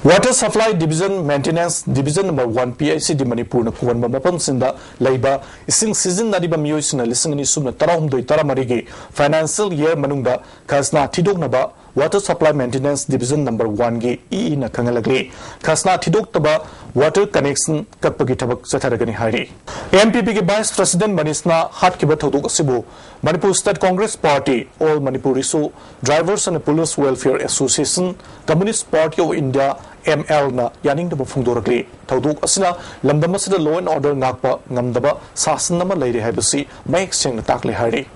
Water Supply Division Maintenance Division number one P I C D ꯃꯅꯤꯄꯨꯔꯅ ꯀꯣꯟꯕ ꯃꯐꯝꯁꯤꯡꯗ ꯂꯩꯕ ꯏꯁꯤꯡ ꯁꯤꯖꯤꯟꯅꯔꯤꯕ ꯃꯤꯑꯣꯏꯁꯤꯡꯅ ꯂꯤꯁꯤꯡ ꯑꯅꯤ ꯁꯨꯞꯅ ꯇꯔꯥꯍꯨꯝꯗꯣꯏ ꯇꯔꯥꯃꯔꯤꯒꯤ ꯐꯥꯏꯅꯥꯟꯁꯤꯌꯦꯜ ꯌꯔ ꯃꯅꯨꯡꯗ ꯈꯖꯅꯥ ꯊꯤꯗꯣꯛꯅꯕ Water Supply Maintenance Division Number One ꯒꯤ ꯏ ꯏꯅ ꯈꯪꯍꯜꯂꯛꯂꯤ꯫ ꯈꯁꯅꯥ ꯊꯤꯗꯣꯛꯇꯕ water connection ꯀꯛꯄꯒꯤ ꯊꯕꯛ ꯆꯠꯊꯔꯒꯅꯤ ꯍꯥꯏꯔꯤ꯫ M P P ꯒꯤ Vice President ꯃꯅꯤꯁꯅ ꯍꯥꯠꯈꯤꯕ ꯊꯧꯗꯣꯛ ꯑꯁꯤꯕꯨ Manipur State Congress Party, All Manipur Rickshaw Drivers and Police Welfare Association, Communist Party of India, M L ꯅ ꯌꯥꯅꯤꯡꯗꯕ ꯐꯣꯡꯗꯣꯔꯛꯂꯤ꯫ ꯊꯧꯗꯣꯛ ꯑꯁꯤꯅ ꯂꯝꯗꯝ ꯑꯁꯤꯗ law and order ꯉꯥꯛꯄ ꯉꯝꯗꯕ ꯁꯥꯁꯟ ꯑꯃ ꯂꯩꯔꯦ ꯍꯥꯏꯕꯁꯤ ꯃꯌꯦꯛ ꯁꯦꯡꯅ ꯇꯥꯛꯂꯦ ꯍꯥꯏꯔꯤ꯫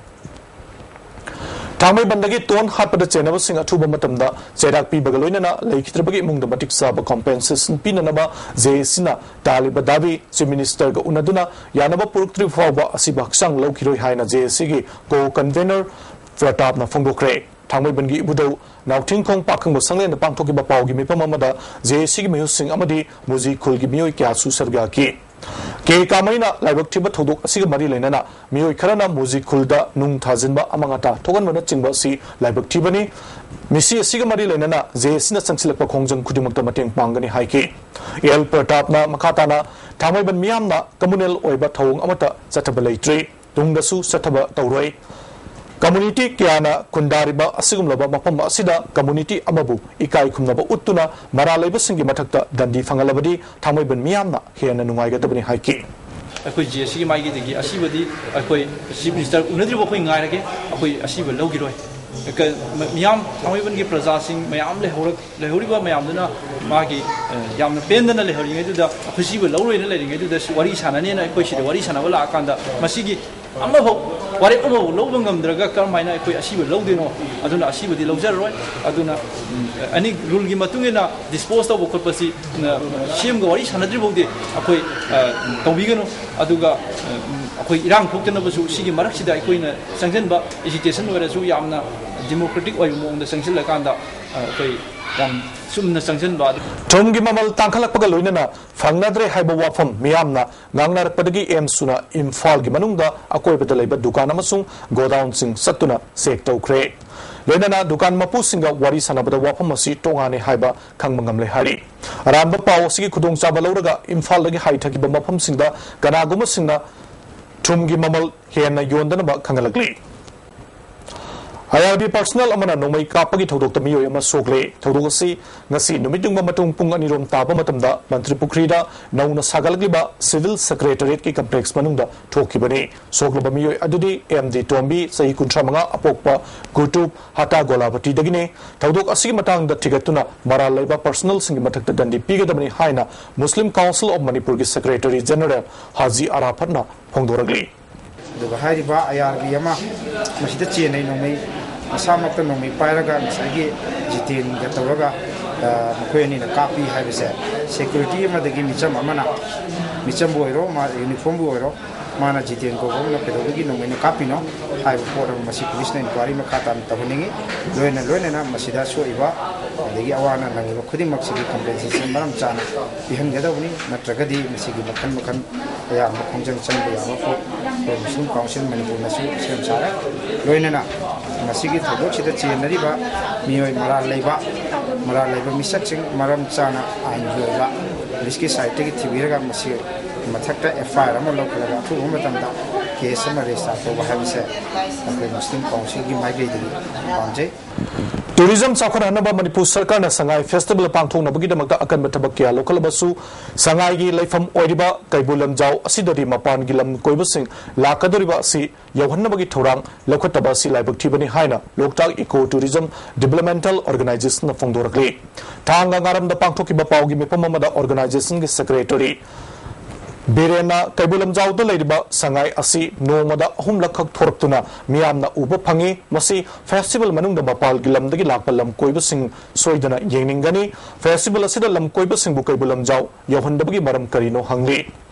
ꯊꯥꯡꯃꯩꯕꯟꯗꯒꯤ ꯇꯣꯟ ꯍꯥꯠꯄꯗ ꯆꯦꯟꯅꯕꯁꯤꯡ ꯑꯊꯨꯕ ꯃꯇꯝꯗ ꯆꯩꯔꯥꯛ ꯄꯤꯕꯒ ꯂꯣꯏꯅꯅ ꯂꯩꯈꯤꯗ꯭ꯔꯕꯒꯤ ꯏꯃꯨꯡꯗ ꯃꯇꯤꯛ ꯆꯥꯕ compensation ꯄꯤꯅꯅꯕ J A C ꯅ ꯇꯥꯜꯂꯤꯕ ꯗꯥꯕꯤ Chief Minister ꯒ ꯎꯅꯗꯨꯅ ꯌꯥꯅꯕ ꯄꯨꯔꯛꯇ꯭ꯔꯤꯕ ꯐꯥꯎꯕ ꯑꯁꯤꯕ ꯍꯛꯆꯥꯡ ꯂꯧꯈꯤꯔꯣꯏ ꯍꯥꯏꯅ J A C ꯒꯤ co-convener ꯄ꯭ꯔꯇꯥꯞꯅ ꯐꯣꯡꯗꯣꯛꯈ꯭ꯔꯦ꯫ ꯊꯥꯡꯃꯩꯕꯟꯒꯤ ꯏꯕꯨꯙꯧ ꯅꯥꯎꯊꯤꯡꯈꯣꯡ ꯄꯥꯈꯪꯕ ꯁꯪꯂꯦꯟꯗ ꯄꯥꯡꯊꯣꯛꯈꯤꯕ ꯄꯥꯎꯒꯤ ꯃꯤꯐꯝ ꯑꯃꯗ J A C ꯒꯤ ꯃꯤꯍꯨꯠꯁꯤꯡ ꯑꯃꯗꯤ ꯃꯨꯖꯤ ꯈꯨꯜꯒꯤ ꯃꯤꯑꯣꯏ ꯀꯌꯥꯁꯨ ꯁꯔꯨꯛ ꯌꯥꯈꯤ꯫ ꯀꯦ ꯀꯥꯃꯩꯅ ꯂꯥꯏꯕꯛ ꯊꯤꯕ ꯊꯧꯗꯣꯛ ꯑꯁꯤꯒ ꯃꯔꯤ ꯂꯩꯅꯅ ꯃꯤꯑꯣꯏ ꯈꯔꯅ ꯃꯨꯖꯤ ꯈꯨꯜꯗ ꯅꯨꯡ ꯊꯥꯖꯤꯟꯕ, ꯑꯃꯥꯡ ꯑꯇꯥ ꯊꯣꯛꯍꯟꯕꯅꯆꯤꯡꯕ ꯑꯁꯤ ꯂꯥꯏꯕꯛ ꯊꯤꯕꯅꯤ꯫ ꯃꯤꯁꯤ ꯑꯁꯤꯒ ꯃꯔꯤ ꯂꯩꯅꯅ J A C ꯅ ꯆꯪꯁꯤꯜꯂꯛꯄ ꯈꯣꯡꯖꯪ ꯈꯨꯗꯤꯡꯃꯛꯇ ꯃꯇꯦꯡ ꯄꯥꯡꯒꯅꯤ ꯍꯥꯏꯈꯤ꯫ ꯑꯦꯜ ꯄ꯭ꯔꯇꯥꯞꯅ ꯃꯈꯥ ꯇꯥꯅ ꯊꯥꯡꯃꯩꯕꯟ ꯃꯤꯌꯥꯝꯅ communal ꯑꯣꯏꯕ ꯊꯧꯑꯣꯡ ꯑꯃꯠꯇ ꯆꯠꯊꯕ ꯂꯩꯇ꯭ꯔꯤ꯫ ꯇꯨꯡꯗꯁꯨ ꯆꯠꯊꯕ ꯇꯧꯔꯣꯏ꯫ Community ꯀꯌꯥꯅ ꯈꯨꯟꯗꯥꯔꯤꯕ ꯑꯁꯤꯒꯨꯝꯂꯕ ꯃꯐꯝ ꯑꯁꯤꯗ community ꯑꯃꯕꯨ ꯏꯀꯥꯏ ꯈꯨꯝꯅꯕ ꯎꯠꯇꯨꯅ ꯃꯔꯥꯜ ꯂꯩꯕꯁꯤꯡꯒꯤ ꯃꯊꯛꯇ ꯗꯟꯗꯤ ꯐꯪꯍꯜꯂꯕꯗꯤ ꯊꯥꯡꯃꯩꯕꯟ ꯃꯤꯌꯥꯝꯅ ꯍꯦꯟꯅ ꯅꯨꯡꯉꯥꯏꯒꯗꯕꯅꯤ ꯍꯥꯏꯈꯤ꯫ ꯑꯩꯈꯣꯏ J A C ꯒꯤ ꯃꯥꯏꯀꯩꯗꯒꯤ ꯑꯁꯤꯕꯗꯤ ꯑꯩꯈꯣꯏ Chief Minister ꯎꯅꯗ꯭ꯔꯤꯕ ꯑꯩꯈꯣꯏ ꯉꯥꯏꯔꯒꯦ, ꯑꯩꯈꯣꯏ ꯑꯁꯤꯕ ꯂꯧꯈꯤꯔꯣꯏ꯫ ꯀ-, ꯃ-, ꯃꯤꯌꯥꯝ, ꯊꯥꯡꯃꯩꯕꯟꯒꯤ ꯄ꯭ꯔꯖꯥꯁꯤꯡ ꯃꯌꯥꯝ ꯂꯩꯍꯧꯔ-, ꯂꯩꯍꯧꯔꯤꯕ ꯃꯌꯥꯝꯗꯨꯅ ꯃꯥꯒꯤ, ꯑ, ꯌꯥꯝꯅ ꯄꯦꯟꯗꯅ ꯂꯩꯍꯧꯔꯤꯉꯩꯗꯨꯗ, ꯑꯩꯈꯣꯏ ꯁꯤꯕꯨ ꯂꯧꯔꯣꯏꯅ ꯂꯩꯔꯤꯉꯩꯗꯨꯗ ꯁꯤ ꯋꯥꯔꯤ ꯁꯥꯟꯅꯅꯦꯅ ꯑꯩꯈꯣꯏ ꯁꯤꯗ ꯋꯥꯔꯤ ꯁꯥꯟꯅꯕ ꯂꯥꯛꯑꯀꯥꯟꯗ ꯃꯁꯤꯒꯤ ꯑꯃꯐꯥꯎ, ꯋꯥꯔꯦꯞ ꯑꯃꯐꯥꯎ ꯂꯧꯕ ꯉꯝꯗ꯭ꯔꯒ ꯀꯔꯝ ꯍꯥꯏꯅ ꯑꯩꯈꯣꯏ ꯑꯁꯤꯕ ꯂꯧꯗꯣꯏꯅꯣ? ꯑꯗꯨꯅ ꯑꯁꯤꯕꯗꯤ ꯂꯧꯖꯔꯔꯣꯏ꯫ ꯑꯗꯨꯅ, ꯎꯝ, ꯑꯅꯤ rule ꯒꯤ ꯃꯇꯨꯡ ꯏꯟꯅ dispose ꯇꯧꯕ ꯈꯣꯠꯄꯁꯤ, ꯅ, C M ꯒ ꯋꯥꯔꯤ ꯁꯥꯟꯅꯗ꯭ꯔꯤ ꯐꯥꯎꯗꯤ ꯑꯩꯈꯣꯏ, ꯑ, ꯇꯧꯕꯤꯒꯅꯨ꯫ ꯑꯗꯨꯒ, ꯑ, ꯎꯝ, ꯑꯩꯈꯣꯏ ꯏꯔꯥꯡ ꯊꯣꯛꯇꯅꯕꯁꯨ ꯁꯤꯒꯤ ꯃꯔꯛꯁꯤꯗ ꯑꯩꯈꯣꯏꯅ ꯆꯪꯁꯤꯟꯕ, agitation ꯑꯣꯏꯔꯁꯨ ꯌꯥꯝꯅ democratic ꯑꯣꯏꯕ ꯃꯑꯣꯡꯗ ꯆꯪꯁꯤꯜꯂꯀꯥꯟꯗ, ꯑ, ꯑꯩꯈꯣꯏ ꯌꯥꯝ ꯆꯨꯝꯅ ꯆꯪꯁꯤꯟꯕ꯫ ꯊꯨꯝꯒꯤ ꯃꯃꯜ ꯇꯥꯡꯈꯠꯂꯛꯄꯒ ꯂꯣꯏꯅꯅ ꯐꯪꯅꯗ꯭ꯔꯦ ꯍꯥꯏꯕ ꯋꯥꯐꯝ ꯃꯤꯌꯥꯝꯅ ꯉꯥꯡꯅꯔꯛꯄꯗꯒꯤ ꯑꯦꯝꯁꯨꯅ ꯏꯝꯐꯥꯜꯒꯤ ꯃꯅꯨꯡꯗ ꯑꯀꯣꯏꯕꯗ ꯂꯩꯕ ꯗꯨꯀꯥꯟ ꯑꯃꯁꯨꯡ ꯒꯣꯗꯥꯎꯟꯁꯤꯡ ꯆꯠꯇꯨꯅ ꯆꯦꯛ ꯇꯧꯈ꯭ꯔꯦ꯫ ꯂꯣꯏꯅꯅ ꯗꯨꯀꯥꯟ ꯃꯄꯨꯁꯤꯡꯒ ꯋꯥꯔꯤ ꯁꯥꯟꯅꯕꯗ ꯋꯥꯐꯝ ꯑꯁꯤ ꯇꯣꯉꯥꯟꯅꯦ ꯍꯥꯏꯕ ꯈꯪꯕ ꯉꯝꯂꯦ ꯍꯥꯏꯔꯤ꯫ ꯑꯔꯥꯟꯕ ꯄꯥꯎ ꯑꯁꯤꯒꯤ ꯈꯨꯗꯣꯡꯆꯥꯕ ꯂꯧꯔꯒ ꯏꯝꯐꯥꯜꯗꯒꯤ ꯍꯥꯏꯊꯈꯤꯕ ꯃꯐꯝꯁꯤꯡꯗ ꯀꯅꯥꯒꯨꯝꯕꯁꯤꯡꯅ ꯊꯨꯝꯒꯤ ꯃꯃꯜ ꯍꯦꯟꯅ ꯌꯣꯟꯗꯅꯕ ꯈꯪꯍꯜꯂꯛꯂꯤ꯫ ꯑꯥꯏ ꯑꯥꯔ ꯕꯤ ꯄꯔꯁꯅꯦꯜ ꯑꯃꯅ ꯅꯣꯡꯃꯩ ꯀꯥꯞꯄꯒꯤ ꯊꯧꯗꯣꯛꯇ ꯃꯤꯑꯣꯏ ꯑꯃ ꯁꯣꯛꯂꯦ꯫ ꯊꯧꯗꯣꯛ ꯑꯁꯤ ꯉꯁꯤ ꯅꯨꯃꯤꯠ ꯌꯨꯡꯕ ꯃꯇꯨꯡ ꯄꯨꯡ ꯑꯅꯤꯔꯣꯝ ꯇꯥꯕ ꯃꯇꯝꯗ ꯃꯟꯇ꯭ꯔꯤ ꯄꯨꯈ꯭ꯔꯤꯗ ꯅꯧꯅ ꯁꯥꯒꯠꯂꯛꯂꯤꯕ ꯁꯤꯚꯤꯜ ꯁꯦꯀ꯭ꯔꯦꯇꯔꯤꯌꯦꯠꯀꯤ ꯀꯝꯄ꯭ꯂꯦꯛꯁ ꯃꯅꯨꯡꯗ ꯊꯣꯛꯈꯤꯕꯅꯤ꯫ ꯁꯣꯛꯂꯕ ꯃꯤꯑꯣꯏ ꯑꯗꯨꯗꯤ ꯑꯦꯝ ꯗꯤ ꯇꯣꯝꯕꯤ, ꯆꯍꯤ ꯀꯨꯟꯊ꯭ꯔꯥ ꯃꯉꯥ, ꯑꯄꯣꯛꯄ ꯒꯨꯇꯨꯞ ꯍꯇꯥ ꯒꯣꯂꯥꯕꯇꯤꯗꯒꯤꯅꯤ꯫ ꯊꯧꯗꯣꯛ ꯑꯁꯤꯒꯤ ꯃꯇꯥꯡꯗ ꯊꯤꯒꯠꯇꯨꯅ ꯃꯔꯥꯜ ꯂꯩꯕ ꯄꯔꯁꯅꯦꯜꯁꯤꯡꯒꯤ ꯃꯊꯛꯇ ꯗꯟꯗꯤ ꯄꯤꯒꯗꯕꯅꯤ ꯍꯥꯏꯅ ꯃꯨꯁꯂꯤꯝ ꯀꯥꯎꯟꯁꯤꯜ ꯑꯣꯐ ꯃꯅꯤꯄꯨꯔꯒꯤ ꯁꯦꯀ꯭ꯔꯦꯇꯔꯤ ꯖꯦꯅꯔꯦꯜ ꯍꯥꯖꯤ ꯑꯔꯥꯐꯠꯅ ꯐꯣꯡꯗꯣꯔꯛꯂꯤ꯫ ꯑꯗꯨꯒ ꯍꯥꯏꯔꯤꯕ ꯑꯥꯏ ꯑꯥꯔ ꯕꯤ ꯑꯃ ꯃꯁꯤꯗ ꯆꯦꯟꯅꯩ ꯅꯣꯡꯃꯩ, ꯃꯁꯥꯃꯛꯇ ꯅꯣꯡꯃꯩ ꯄꯥꯏꯔꯒ ꯉꯁꯥꯏꯒꯤ ꯖꯤꯇꯦꯟꯒ ꯇꯧꯔꯒ, ꯑ, ꯃꯈꯣꯏ ꯑꯅꯤꯅ ꯀꯥꯞꯄꯤ ꯍꯥꯏꯕꯁꯦ, ꯁꯦꯀ꯭ꯌꯨꯔꯤꯇꯤ ꯑꯃꯗꯒꯤ ꯃꯤꯆꯝ ꯑꯃꯅ, ꯃꯤꯆꯝꯕꯨ ꯑꯣꯏꯔꯣ, ꯃꯥ ꯌꯨꯅꯤꯐꯣꯔꯝꯕꯨ ꯑꯣꯏꯔꯣ, ꯃꯥꯅ ꯖꯤꯇꯦꯟ ꯀꯧꯕ ꯑꯃꯅ ꯀꯩꯗꯧꯕꯒꯤ ꯅꯣꯡꯃꯩꯅ ꯀꯥꯞꯄꯤꯅꯣ ꯍꯥꯏꯕ ꯄꯣꯠ ꯑꯃ ꯃꯁꯤ ꯄꯨꯂꯤꯁꯅ ꯏꯟꯀ꯭ꯋꯥꯏꯔꯤ ꯃꯈꯥ ꯇꯥꯅ ꯇꯧꯍꯟꯅꯤꯡꯉꯤ꯫ ꯂꯣꯏꯅ ꯂꯣꯏꯅꯅ ꯃꯁꯤꯗ ꯁꯣꯛꯏꯕ ꯑꯗꯒꯤ ꯑꯋꯥ ꯑꯅꯥ ꯅꯪꯂꯤꯕ ꯈꯨꯗꯤꯡꯃꯛꯁꯤꯒꯤ ꯀꯝꯄꯦꯟꯁꯦꯁꯟ ꯃꯔꯝ ꯆꯥꯅ ꯄꯤꯍꯟꯒꯗꯕꯅꯤ꯫ ꯅꯠꯇ꯭ꯔꯒꯗꯤ ꯃꯁꯤꯒꯤ ꯃꯈꯜ ꯃꯈꯜ ꯑꯌꯥꯝꯕ ꯈꯣꯡꯖꯪ ꯆꯪꯕ ꯌꯥꯕ ꯄꯣꯠ ꯑꯩꯈꯣꯏ ꯃꯨꯁꯂꯤꯝ ꯀꯥꯎꯟꯁꯤꯜ ꯃꯅꯤꯄꯨꯔꯅꯁꯨ ꯁꯦꯝ ꯁꯥꯔꯦ꯫ ꯂꯣꯏꯅꯅ ꯃꯁꯤꯒꯤ ꯊꯧꯗꯣꯛꯁꯤꯗ ꯆꯦꯟꯅꯔꯤꯕ ꯃꯤꯑꯣꯏ ꯃꯔꯥꯜ ꯂꯩꯕ, ꯃꯔꯥꯜ ꯂꯩꯕ ꯃꯤꯁꯛꯁꯤꯡ ꯃꯔꯝ ꯆꯥꯅ ꯑꯥꯏꯟꯒꯤ ꯑꯣꯏꯕ ꯄꯨꯂꯤꯁꯀꯤ ꯁꯥꯏꯠꯇꯒꯤ ꯊꯤꯕꯤꯔꯒ ꯃꯁꯤ ꯃꯊꯛꯇ ꯑꯦꯐ ꯑꯥꯏ ꯑꯥꯔ ꯑꯃ ꯂꯧꯈꯠꯂꯒ ꯑꯊꯨꯕ ꯃꯇꯝꯗ ꯀꯦꯁ ꯑꯃ ꯔꯦꯖꯤꯁꯇꯥꯔ ꯇꯧꯕ ꯍꯥꯏꯕꯁꯦ ꯑꯩꯈꯣꯏ ꯃꯨꯁꯂꯤꯝ ꯀꯥꯎꯟꯁꯤꯜꯒꯤ ꯃꯥꯏꯀꯩꯗꯒꯤ ꯄꯥꯝꯖꯩ꯫ ꯇꯨꯔꯤꯖꯝ ꯆꯥꯎꯈꯠꯍꯟꯅꯕ ꯃꯅꯤꯄꯨꯔ ꯁꯔꯀꯥꯔꯅ ꯁꯉꯥꯏ ꯐꯦꯁꯇꯤꯚꯦꯜ ꯄꯥꯡꯊꯣꯛꯅꯕꯒꯤꯗꯃꯛꯇ ꯑꯀꯟꯕ ꯊꯕꯛ ꯀꯌꯥ ꯂꯧꯈꯠꯂꯕꯁꯨ, ꯁꯉꯥꯏꯒꯤ ꯂꯩꯐꯝ ꯑꯣꯏꯔꯤꯕ ꯀꯩꯕꯨꯜ ꯂꯝꯖꯥꯎ ꯑꯁꯤꯗꯗꯤ ꯃꯄꯥꯟꯒꯤ ꯂꯝ ꯀꯣꯏꯕꯁꯤꯡ ꯂꯥꯛꯀꯗꯧꯔꯤꯕ ꯑꯁꯤ ꯌꯧꯍꯟꯅꯕꯒꯤ ꯊꯧꯔꯥꯡ ꯂꯧꯈꯠꯇꯕ ꯑꯁꯤ ꯂꯥꯏꯕꯛ ꯊꯤꯕꯅꯤ ꯍꯥꯏꯅ ꯂꯣꯛꯇꯥꯛ ꯏꯀꯣ ꯇꯨꯔꯤꯖꯝ ꯗꯤꯚꯦꯂꯞꯃꯦꯟꯇꯦꯜ ꯑꯣꯔꯒꯅꯥꯏꯖꯦꯁꯟꯅ ꯐꯣꯡꯗꯣꯔꯛꯂꯤ꯫ ꯊꯥꯡꯒ ꯉꯥꯔꯝꯗ ꯄꯥꯡꯊꯣꯛꯈꯤꯕ ꯄꯥꯎꯒꯤ ꯃꯤꯐꯝ ꯑꯃꯗ ꯑꯣꯔꯒꯅꯥꯏꯖꯦꯁꯟꯒꯤ ꯁꯦꯀ꯭ꯔꯦꯇꯔꯤ ꯕꯤꯔꯦꯟꯅ ꯀꯩꯕꯨꯜ ꯂꯝꯖꯥꯎꯗ ꯂꯩꯔꯤꯕ ꯁꯉꯥꯏ ꯑꯁꯤ ꯅꯣꯡꯃꯗ ꯑꯍꯨꯝꯂꯛꯈꯛ ꯊꯣꯔꯛꯇꯨꯅ ꯃꯤꯌꯥꯝꯅ ꯎꯕ ꯐꯪꯏ꯫ ꯃꯁꯤ ꯐꯦꯁꯇꯤꯚꯦꯜ ꯃꯅꯨꯡꯗ ꯃꯄꯥꯟꯒꯤ ꯂꯝꯗꯒꯤ ꯂꯥꯛꯄ ꯂꯝ ꯀꯣꯏꯕꯁꯤꯡ ꯁꯣꯏꯗꯅ ꯌꯦꯡꯅꯤꯡꯒꯅꯤ꯫ ꯐꯦꯁꯇꯤꯚꯦꯜ ꯑꯁꯤꯗ ꯂꯝ ꯀꯣꯏꯕꯁꯤꯡꯕꯨ ꯀꯩꯕꯨꯜ ꯂꯝꯖꯥꯎ ꯌꯧꯍꯟꯗꯕꯒꯤ ꯃꯔꯝ ꯀꯔꯤꯅꯣ ꯍꯪꯂꯤ꯫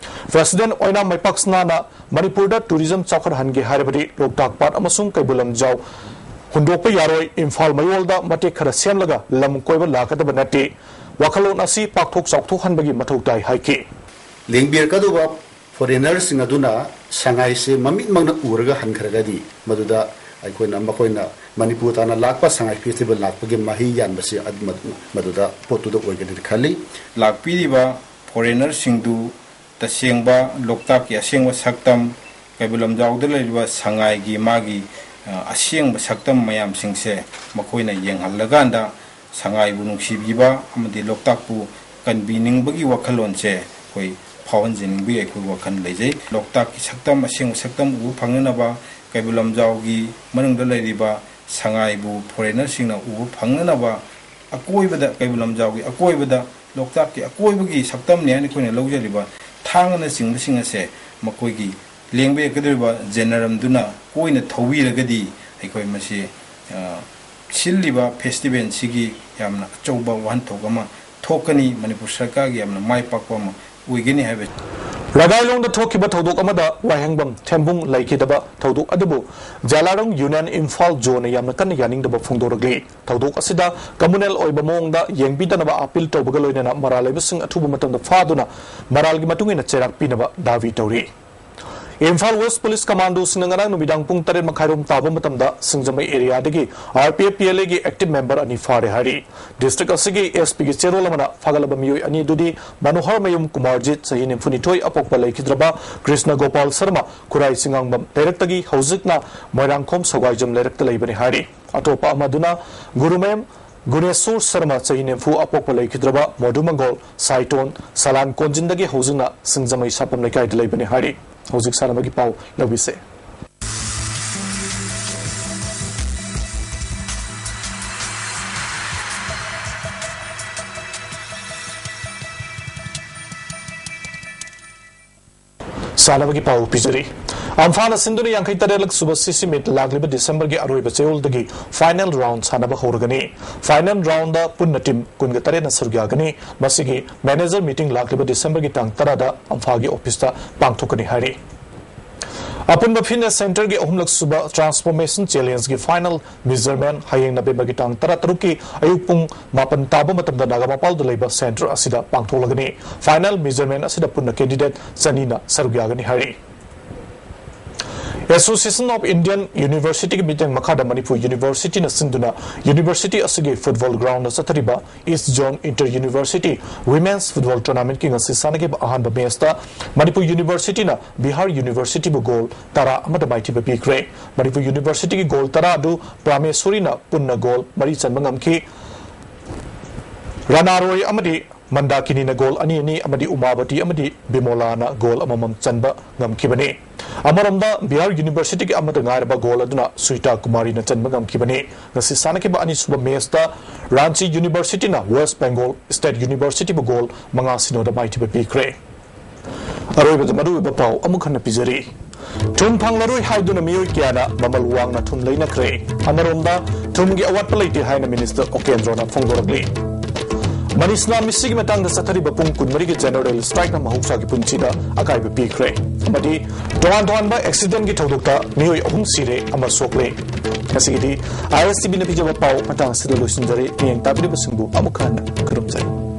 ꯄ꯭ꯔꯦꯁꯤꯗꯦꯟꯠ ꯑꯣꯏꯅꯥꯝ ꯃꯩꯄꯥꯛ ꯁꯅꯥꯅ ꯃꯅꯤꯄꯨꯔꯗ ꯇꯨꯔꯤꯖꯝ ꯆꯥꯎꯈꯠꯍꯟꯒꯦ ꯍꯥꯏꯔꯕꯗꯤ ꯂꯣꯛꯇꯥꯛ ꯄꯥꯠ ꯑꯃꯁꯨꯡ ꯀꯩꯕꯨꯜ ꯂꯝꯖꯥꯎ ꯍꯨꯟꯗꯣꯛꯄ ꯌꯥꯔꯣꯏ꯫ ꯏꯝꯐꯥꯜ ꯃꯌꯣꯜꯗ ꯃꯇꯦꯛ ꯈꯔ ꯁꯦꯝꯂꯒ ꯂꯝ ꯀꯣꯏꯕ ꯂꯥꯛꯀꯗꯕ ꯅꯠꯇꯦ꯫ ꯋꯥꯈꯜꯂꯣꯟ ꯑꯁꯤ ꯄꯥꯛꯊꯣꯛ ꯆꯥꯎꯊꯣꯛꯍꯟꯕꯒꯤ ꯃꯊꯧ ꯇꯥꯏ ꯍꯥꯏꯈꯤ꯫ ꯂꯦꯡꯕꯤꯔꯛꯀꯗꯧꯕ ꯐꯣꯔꯦꯅꯔꯁꯤꯡ ꯑꯗꯨꯅ ꯁꯉꯥꯏꯁꯦ ꯃꯃꯤꯠꯃꯛꯅ ꯎꯔꯒ ꯍꯟꯈ꯭ꯔꯒꯗꯤ, ꯃꯗꯨꯗ ꯑꯩꯈꯣꯏꯅ, ꯃꯈꯣꯏꯅ ꯃꯅꯤꯄꯨꯔ ꯇꯥꯟꯅ ꯂꯥꯛꯄ ꯁꯉꯥꯏ ꯐꯦꯁꯇꯤꯚꯦꯜ ꯂꯥꯛꯄꯒꯤ ꯃꯍꯩ ꯌꯥꯟꯕꯁꯤ ꯑꯗꯨ-, ꯃꯗꯨꯗ ꯄꯣꯠꯇꯨꯗ ꯑꯣꯏꯒꯅꯤ ꯈꯜꯂꯤ꯫ ꯂꯥꯛꯄꯤꯔꯤꯕ ꯐꯣꯔꯦꯅꯔꯁꯤꯡꯗꯨ ꯇꯁꯦꯡꯕ ꯂꯣꯛꯇꯥꯛꯀꯤ ꯑꯁꯦꯡꯕ ꯁꯛꯇꯝ, ꯀꯩꯕꯨꯜ ꯂꯝꯖꯥꯎꯗ ꯂꯩꯔꯤꯕ ꯁꯉꯥꯏꯒꯤ ꯃꯥꯒꯤ ꯑ, ꯑꯁꯦꯡꯕ ꯁꯛꯇꯝ ꯃꯌꯥꯝꯁꯤꯡꯁꯦ ꯃꯈꯣꯏꯅ ꯌꯦꯡꯍꯜꯂꯀꯥꯟꯗ ꯁꯉꯥꯏꯕꯨ ꯅꯨꯡꯁꯤꯕꯤꯕ ꯑꯃꯗꯤ ꯂꯣꯛꯇꯥꯛꯄꯨ ꯀꯟꯕꯤꯅꯤꯡꯕꯒꯤ ꯋꯥꯈꯜꯂꯣꯟꯁꯦ ꯑꯩꯈꯣꯏ ꯐꯥꯎꯍꯟꯖꯅꯤꯡꯕꯒꯤ ꯑꯩꯈꯣꯏ ꯋꯥꯈꯜ ꯂꯩꯖꯩ꯫ ꯂꯣꯛꯇꯥꯛꯀꯤ ꯁꯛꯇꯝ, ꯑꯁꯦꯡꯕ ꯁꯛꯇꯝ ꯎꯕ ꯐꯪꯅꯅꯕ, ꯀꯩꯕꯨꯜ ꯂꯝꯖꯥꯎꯒꯤ ꯃꯅꯨꯡꯗ ꯂꯩꯔꯤꯕ ꯁꯉꯥꯏꯕꯨ ꯐꯣꯔꯦꯅꯔꯁꯤꯡꯅ ꯎꯕ ꯐꯪꯅꯅꯕ, ꯑꯀꯣꯏꯕꯗ, ꯀꯩꯕꯨꯜ ꯂꯝꯖꯥꯎꯒꯤ ꯑꯀꯣꯏꯕꯗ, ꯂꯣꯛꯇꯥꯛꯀꯤ ꯑꯀꯣꯏꯕꯒꯤ ꯁꯛꯇꯝꯅꯤ ꯍꯥꯏꯅ ꯑꯩꯈꯣꯏꯅ ꯂꯧꯖꯔꯤꯕ ꯊꯥꯡꯒꯅꯆꯤꯡꯕꯁꯤꯡ ꯑꯁꯦ ꯃꯈꯣꯏꯒꯤ ꯂꯦꯡꯕ ꯌꯥꯒꯗꯧꯔꯤꯕ ꯖꯦꯅꯔꯝꯗꯨꯅ ꯀꯣꯏꯅ ꯊꯧꯕꯤꯔꯒꯗꯤ ꯑꯩꯈꯣꯏ ꯃꯁꯤ, ꯑ, ꯁꯤꯜꯂꯤꯕ ꯐꯦꯁꯇꯤꯚꯦꯜꯁꯤꯒꯤ ꯌꯥꯝꯅ ꯑꯆꯧꯕ ꯋꯥꯍꯟꯊꯣꯛ ꯑꯃ ꯊꯣꯛꯀꯅꯤ, ꯃꯅꯤꯄꯨꯔ ꯁꯔꯀꯥꯔꯒꯤ ꯌꯥꯝꯅ ꯃꯥꯏ ꯄꯥꯛꯄ ꯑꯃ ꯑꯣꯏꯒꯅꯤ ꯍꯥꯏꯕ꯫ ꯔꯒꯥꯏꯂꯣꯡꯗ ꯊꯣꯛꯈꯤꯕ ꯊꯧꯗꯣꯛ ꯑꯃꯗ ꯋꯥꯍꯦꯡꯕꯝ ꯊꯦꯝꯕꯨꯡ ꯂꯩꯈꯤꯗꯕ ꯊꯧꯗꯣꯛ ꯑꯗꯨꯕꯨ ꯖꯥꯂꯥꯔꯣꯡ ꯌꯨꯅꯤꯌꯟ ꯏꯝꯐꯥꯜ ꯖꯣꯟꯅ ꯌꯥꯝꯅ ꯀꯟꯅ ꯌꯥꯅꯤꯡꯗꯕ ꯐꯣꯡꯗꯣꯔꯛꯂꯤ꯫ ꯊꯧꯗꯣꯛ ꯑꯁꯤꯗ ꯀꯝꯃꯨꯅꯦꯜ ꯑꯣꯏꯕ ꯃꯑꯣꯡꯗ ꯌꯦꯡꯕꯤꯗꯅꯕ ꯑꯥꯄꯤꯜ ꯇꯧꯕꯒ ꯂꯣꯏꯅꯅ ꯃꯔꯥꯜ ꯂꯩꯕꯁꯤꯡ ꯑꯊꯨꯕ ꯃꯇꯝꯗ ꯐꯥꯗꯨꯅ ꯃꯔꯥꯜꯒꯤ ꯃꯇꯨꯡ ꯏꯟꯅ ꯆꯩꯔꯥꯛ ꯄꯤꯅꯕ ꯗꯥꯕꯤ ꯇꯧꯔꯤ꯫ ꯏꯝꯐꯥꯜ ꯋꯦꯁ ꯄꯨꯂꯤꯁ ꯀꯃꯥꯟꯗꯣꯁꯤꯡꯅ ꯉꯔꯥꯡ ꯅꯨꯃꯤꯗꯥꯡ ꯄꯨꯡ ꯇꯔꯦꯠ ꯃꯈꯥꯏꯔꯣꯝ ꯇꯥꯕ ꯃꯇꯝꯗ ꯁꯤꯡꯖꯃꯩ ꯑꯦꯔꯤꯌꯥꯗꯒꯤ R P F P L ꯑꯦꯒꯤ ꯑꯦꯛꯇꯤꯚ ꯃꯦꯝꯕꯔ ꯑꯅꯤ ꯐꯥꯔꯦ ꯍꯥꯏꯔꯤ꯫ ꯗꯤꯁꯇ꯭ꯔꯤꯛ ꯑꯁꯤꯒꯤ ꯑꯦꯁ ꯄꯤꯒꯤ ꯆꯦꯔꯣꯜ ꯑꯃꯅ ꯐꯥꯒꯠꯂꯕ ꯃꯤꯑꯣꯏ ꯑꯅꯤ ꯑꯗꯨꯗꯤ ꯃꯅꯣꯍꯔ ꯃꯌꯨꯝ ꯀꯨꯃꯥꯔꯖꯤꯠ, ꯆꯍꯤ ꯅꯤꯐꯨꯅꯤꯊꯣꯏ, ꯑꯄꯣꯛꯄ ꯂꯩꯈꯤꯗ꯭ꯔꯕ ꯀ꯭ꯔꯤꯁꯅ ꯒꯣꯄꯥꯜ ꯁꯔꯃ, ꯈꯨꯔꯥꯏ ꯆꯤꯉꯥꯡꯕꯝ ꯂꯩꯔꯛꯇꯒꯤ, ꯍꯧꯖꯤꯛꯅ ꯃꯣꯏꯔꯥꯡꯈꯣꯝ ꯁꯧꯒꯥꯏꯖꯝ ꯂꯩꯔꯛꯇ ꯂꯩꯕꯅꯤ ꯍꯥꯏꯔꯤ꯫ ꯑꯇꯣꯞꯄ ꯑꯃꯗꯨꯅ ꯒꯨꯔꯨꯃꯌꯨꯝ ꯒꯨꯅꯦꯁꯣꯔ ꯁꯔꯃ, ꯆꯍꯤ ꯅꯤꯐꯨ, ꯑꯄꯣꯛꯄ ꯂꯩꯈꯤꯗ꯭ꯔꯕ ꯃꯣꯗꯨ ꯃꯪꯒꯣꯜ, ꯁꯥꯏꯇꯣꯟ, ꯁꯂꯥꯟ ꯀꯣꯟꯖꯤꯟꯗꯒꯤ ꯍꯧꯖꯤꯛꯅ ꯁꯤꯡꯖꯃꯩ ꯁꯥꯄꯝ ꯂꯩꯀꯥꯏꯗ ꯂꯩꯕꯅꯤ ꯍꯥꯏꯔꯤ꯫ ꯍꯧꯖꯤꯛ ꯁꯥꯟꯅꯕꯒꯤ ꯄꯥꯎ ꯂꯧꯕꯤꯁꯦ꯫ ꯁꯥꯟꯅꯕꯒꯤ ꯄꯥꯎ ꯄꯤꯖꯔꯤ꯫ ꯑꯝꯐꯥꯅ ꯁꯤꯟꯗꯨꯅ ꯌꯥꯡꯈꯩ ꯇꯔꯦꯠꯂꯛ ꯁꯨꯕ ꯁꯤ ꯁꯤ ꯃꯤꯠ ꯂꯥꯛꯂꯤꯕ ꯗꯤꯁꯦꯝꯕꯔꯒꯤ ꯑꯔꯣꯏꯕ ꯆꯌꯣꯜꯗꯒꯤ ꯐꯥꯏꯅꯦꯜ ꯔꯥꯎꯟ ꯁꯥꯟꯅꯕ ꯍꯧꯔꯒꯅꯤ꯫ ꯐꯥꯏꯅꯦꯜ ꯔꯥꯎꯟꯗ ꯄꯨꯟꯅ ꯇꯤꯝ ꯀꯨꯟꯒ ꯇꯔꯦꯠꯅ ꯁꯔꯨꯛ ꯌꯥꯒꯅꯤ꯫ ꯃꯁꯤꯒꯤ ꯃꯦꯅꯦꯖꯔ ꯃꯤꯇꯤꯡ ꯂꯥꯛꯂꯤꯕ ꯗꯤꯁꯦꯝꯕꯔꯒꯤ ꯇꯥꯡ ꯇꯔꯥꯗ ꯑꯝꯐꯥꯒꯤ ꯑꯣꯐꯤꯁꯇ ꯄꯥꯡꯊꯣꯛꯀꯅꯤ ꯍꯥꯏꯔꯤ꯫ ꯑꯄꯨꯟꯕ ꯐꯤꯠꯅꯦꯁ ꯁꯦꯟꯇꯔꯒꯤ ꯑꯍꯨꯝꯂꯛ ꯁꯨꯕ ꯇ꯭ꯔꯥꯟꯁꯐꯣꯔꯃꯦꯁꯟ ꯆꯦꯂꯦꯟꯖꯒꯤ ꯐꯥꯏꯅꯦꯜ ꯃꯤꯖꯔꯃꯦꯟ ꯍꯌꯦꯡ ꯅꯕꯦꯝꯕꯔꯒꯤ ꯇꯥꯡ ꯇꯔꯥꯇꯔꯨꯛꯀꯤ ꯑꯌꯨꯛ ꯄꯨꯡ ꯃꯥꯄꯟ ꯇꯥꯕ ꯃꯇꯝꯗ ꯅꯥꯒꯥꯃꯄꯥꯜꯗ ꯂꯩꯕ ꯁꯦꯟꯇꯔ ꯑꯁꯤꯗ ꯄꯥꯡꯊꯣꯛꯂꯒꯅꯤ꯫ ꯐꯥꯏꯅꯦꯜ ꯃꯤꯖꯔꯃꯦꯟ ꯑꯁꯤꯗ ꯄꯨꯟꯅ ꯀꯦꯟꯗꯤꯗꯦꯠ ꯆꯅꯤꯅ ꯁꯔꯨꯛ ꯌꯥꯒꯅꯤ ꯍꯥꯏꯔꯤ꯫ Association of Indian University ꯒꯤ ꯃꯤꯠꯌꯦꯡ ꯃꯈꯥꯗ ꯃꯅꯤꯄꯨꯔ University ꯅ ꯁꯤꯟꯗꯨꯅ University ꯑꯁꯤꯒꯤ football ground ꯗ ꯆꯠꯊꯔꯤꯕ East Zone Inter University Women's Football Tournament ꯀꯤ ꯉꯁꯤ ꯁꯥꯟꯅꯈꯤꯕ ꯑꯍꯥꯟꯕ match ꯇ ꯃꯅꯤꯄꯨꯔ University ꯅ ꯕꯤꯍꯥꯔ University ꯕꯨ goal ꯇꯔꯥ ꯑꯃꯗ ꯃꯥꯏꯊꯤꯕ ꯄꯤꯈ꯭ꯔꯦ꯫ ꯃꯅꯤꯄꯨꯔ University ꯒꯤ goal ꯇꯔꯥ ꯑꯗꯨ ꯄ꯭ꯔꯥꯃꯦꯁꯣꯔꯤꯅ ꯄꯨꯟꯅ goal ꯃꯔꯤ ꯆꯟꯕ ꯉꯝꯈꯤ꯫ ꯔꯥꯅꯥꯔꯣꯏ ꯑꯃꯗꯤ ꯃꯟꯗꯥꯀꯤꯅꯤꯅ goal ꯑꯅꯤ ꯑꯅꯤ ꯑꯃꯗꯤ ꯎꯃꯥꯕꯇꯤ ꯑꯃꯗꯤ ꯕꯤꯃꯣꯂꯥꯅ goal ꯑꯃꯃꯝ ꯆꯟꯕ ꯉꯝꯈꯤꯕꯅꯤ꯫ ꯑꯃꯔꯣꯝꯗ ꯕꯤꯍꯥꯔ University ꯒꯤ ꯑꯃꯠꯇ ꯉꯥꯏꯔꯕ goal ꯑꯗꯨꯅ ꯁꯨꯏꯇꯥ ꯀꯨꯃꯥꯔꯤꯅ ꯆꯟꯕ ꯉꯝꯈꯤꯕꯅꯤ꯫ ꯉꯁꯤ ꯁꯥꯟꯅꯈꯤꯕ ꯑꯅꯤꯁꯨꯕ match ꯇ ꯔꯥꯟꯆꯤ University ꯅ West Bengal State University ꯕꯨ goal ꯃꯉꯥ ꯁꯤꯅꯣꯗ ꯃꯥꯏꯊꯤꯕ ꯄꯤꯈ꯭ꯔꯦ꯫ ꯑꯔꯣꯏꯕꯗ ꯃꯔꯨꯑꯣꯏꯕ ꯄꯥꯎ ꯑꯃꯨꯛ ꯍꯟꯅ ꯄꯤꯖꯔꯤ꯫ ꯊꯨꯝ ꯐꯪꯂꯔꯣꯏ ꯍꯥꯏꯗꯨꯅ ꯃꯤꯑꯣꯏ ꯀꯌꯥꯅ ꯃꯃꯜ ꯋꯥꯡꯅ ꯊꯨꯝ ꯂꯩꯅꯈ꯭ꯔꯦ꯫ ꯑꯃꯔꯣꯝꯗ ꯊꯨꯝꯒꯤ ꯑꯋꯥꯠꯄ ꯂꯩꯇꯦ ꯍꯥꯏꯅ Minister ꯑꯣꯀꯦꯟꯗ꯭ꯔꯣꯅ ꯐꯣꯡꯗꯣꯔꯛꯂꯤ꯫ ꯃꯅꯤꯁꯅꯥ ꯃꯤꯁꯤꯒꯤ ꯃꯇꯥꯡꯗ ꯆꯠꯊꯔꯤꯕ ꯄꯨꯡ ꯀꯨꯟꯃꯔꯤꯒꯤ general strike ꯅ ꯃꯍꯧꯁꯥꯒꯤ ꯄꯨꯟꯁꯤꯗ ꯑꯀꯥꯏꯕ ꯄꯤꯈ꯭ꯔꯦ ꯑꯃꯗꯤ ꯇꯣꯉꯥꯟ ꯇꯣꯉꯥꯟꯕ accident ꯀꯤ ꯊꯧꯗꯣꯛꯇ ꯃꯤꯑꯣꯏ ꯑꯍꯨꯝ ꯁꯤꯔꯦ, ꯑꯃ ꯁꯣꯛꯂꯦ꯫ ꯉꯁꯤꯒꯤꯗꯤ ISTV ꯅ ꯄꯤꯖꯕ ꯄꯥꯎ ꯃꯇꯥꯡ ꯑꯁꯤꯗ ꯂꯣꯏꯁꯤꯟꯖꯔꯦ꯫ ꯃꯤꯠꯌꯦꯡ ꯇꯥꯕꯤꯔꯤꯕꯁꯤꯡꯕꯨ ꯑꯃꯨꯛ ꯍꯟꯅ ꯈꯨꯔꯨꯝꯖꯔꯤ꯫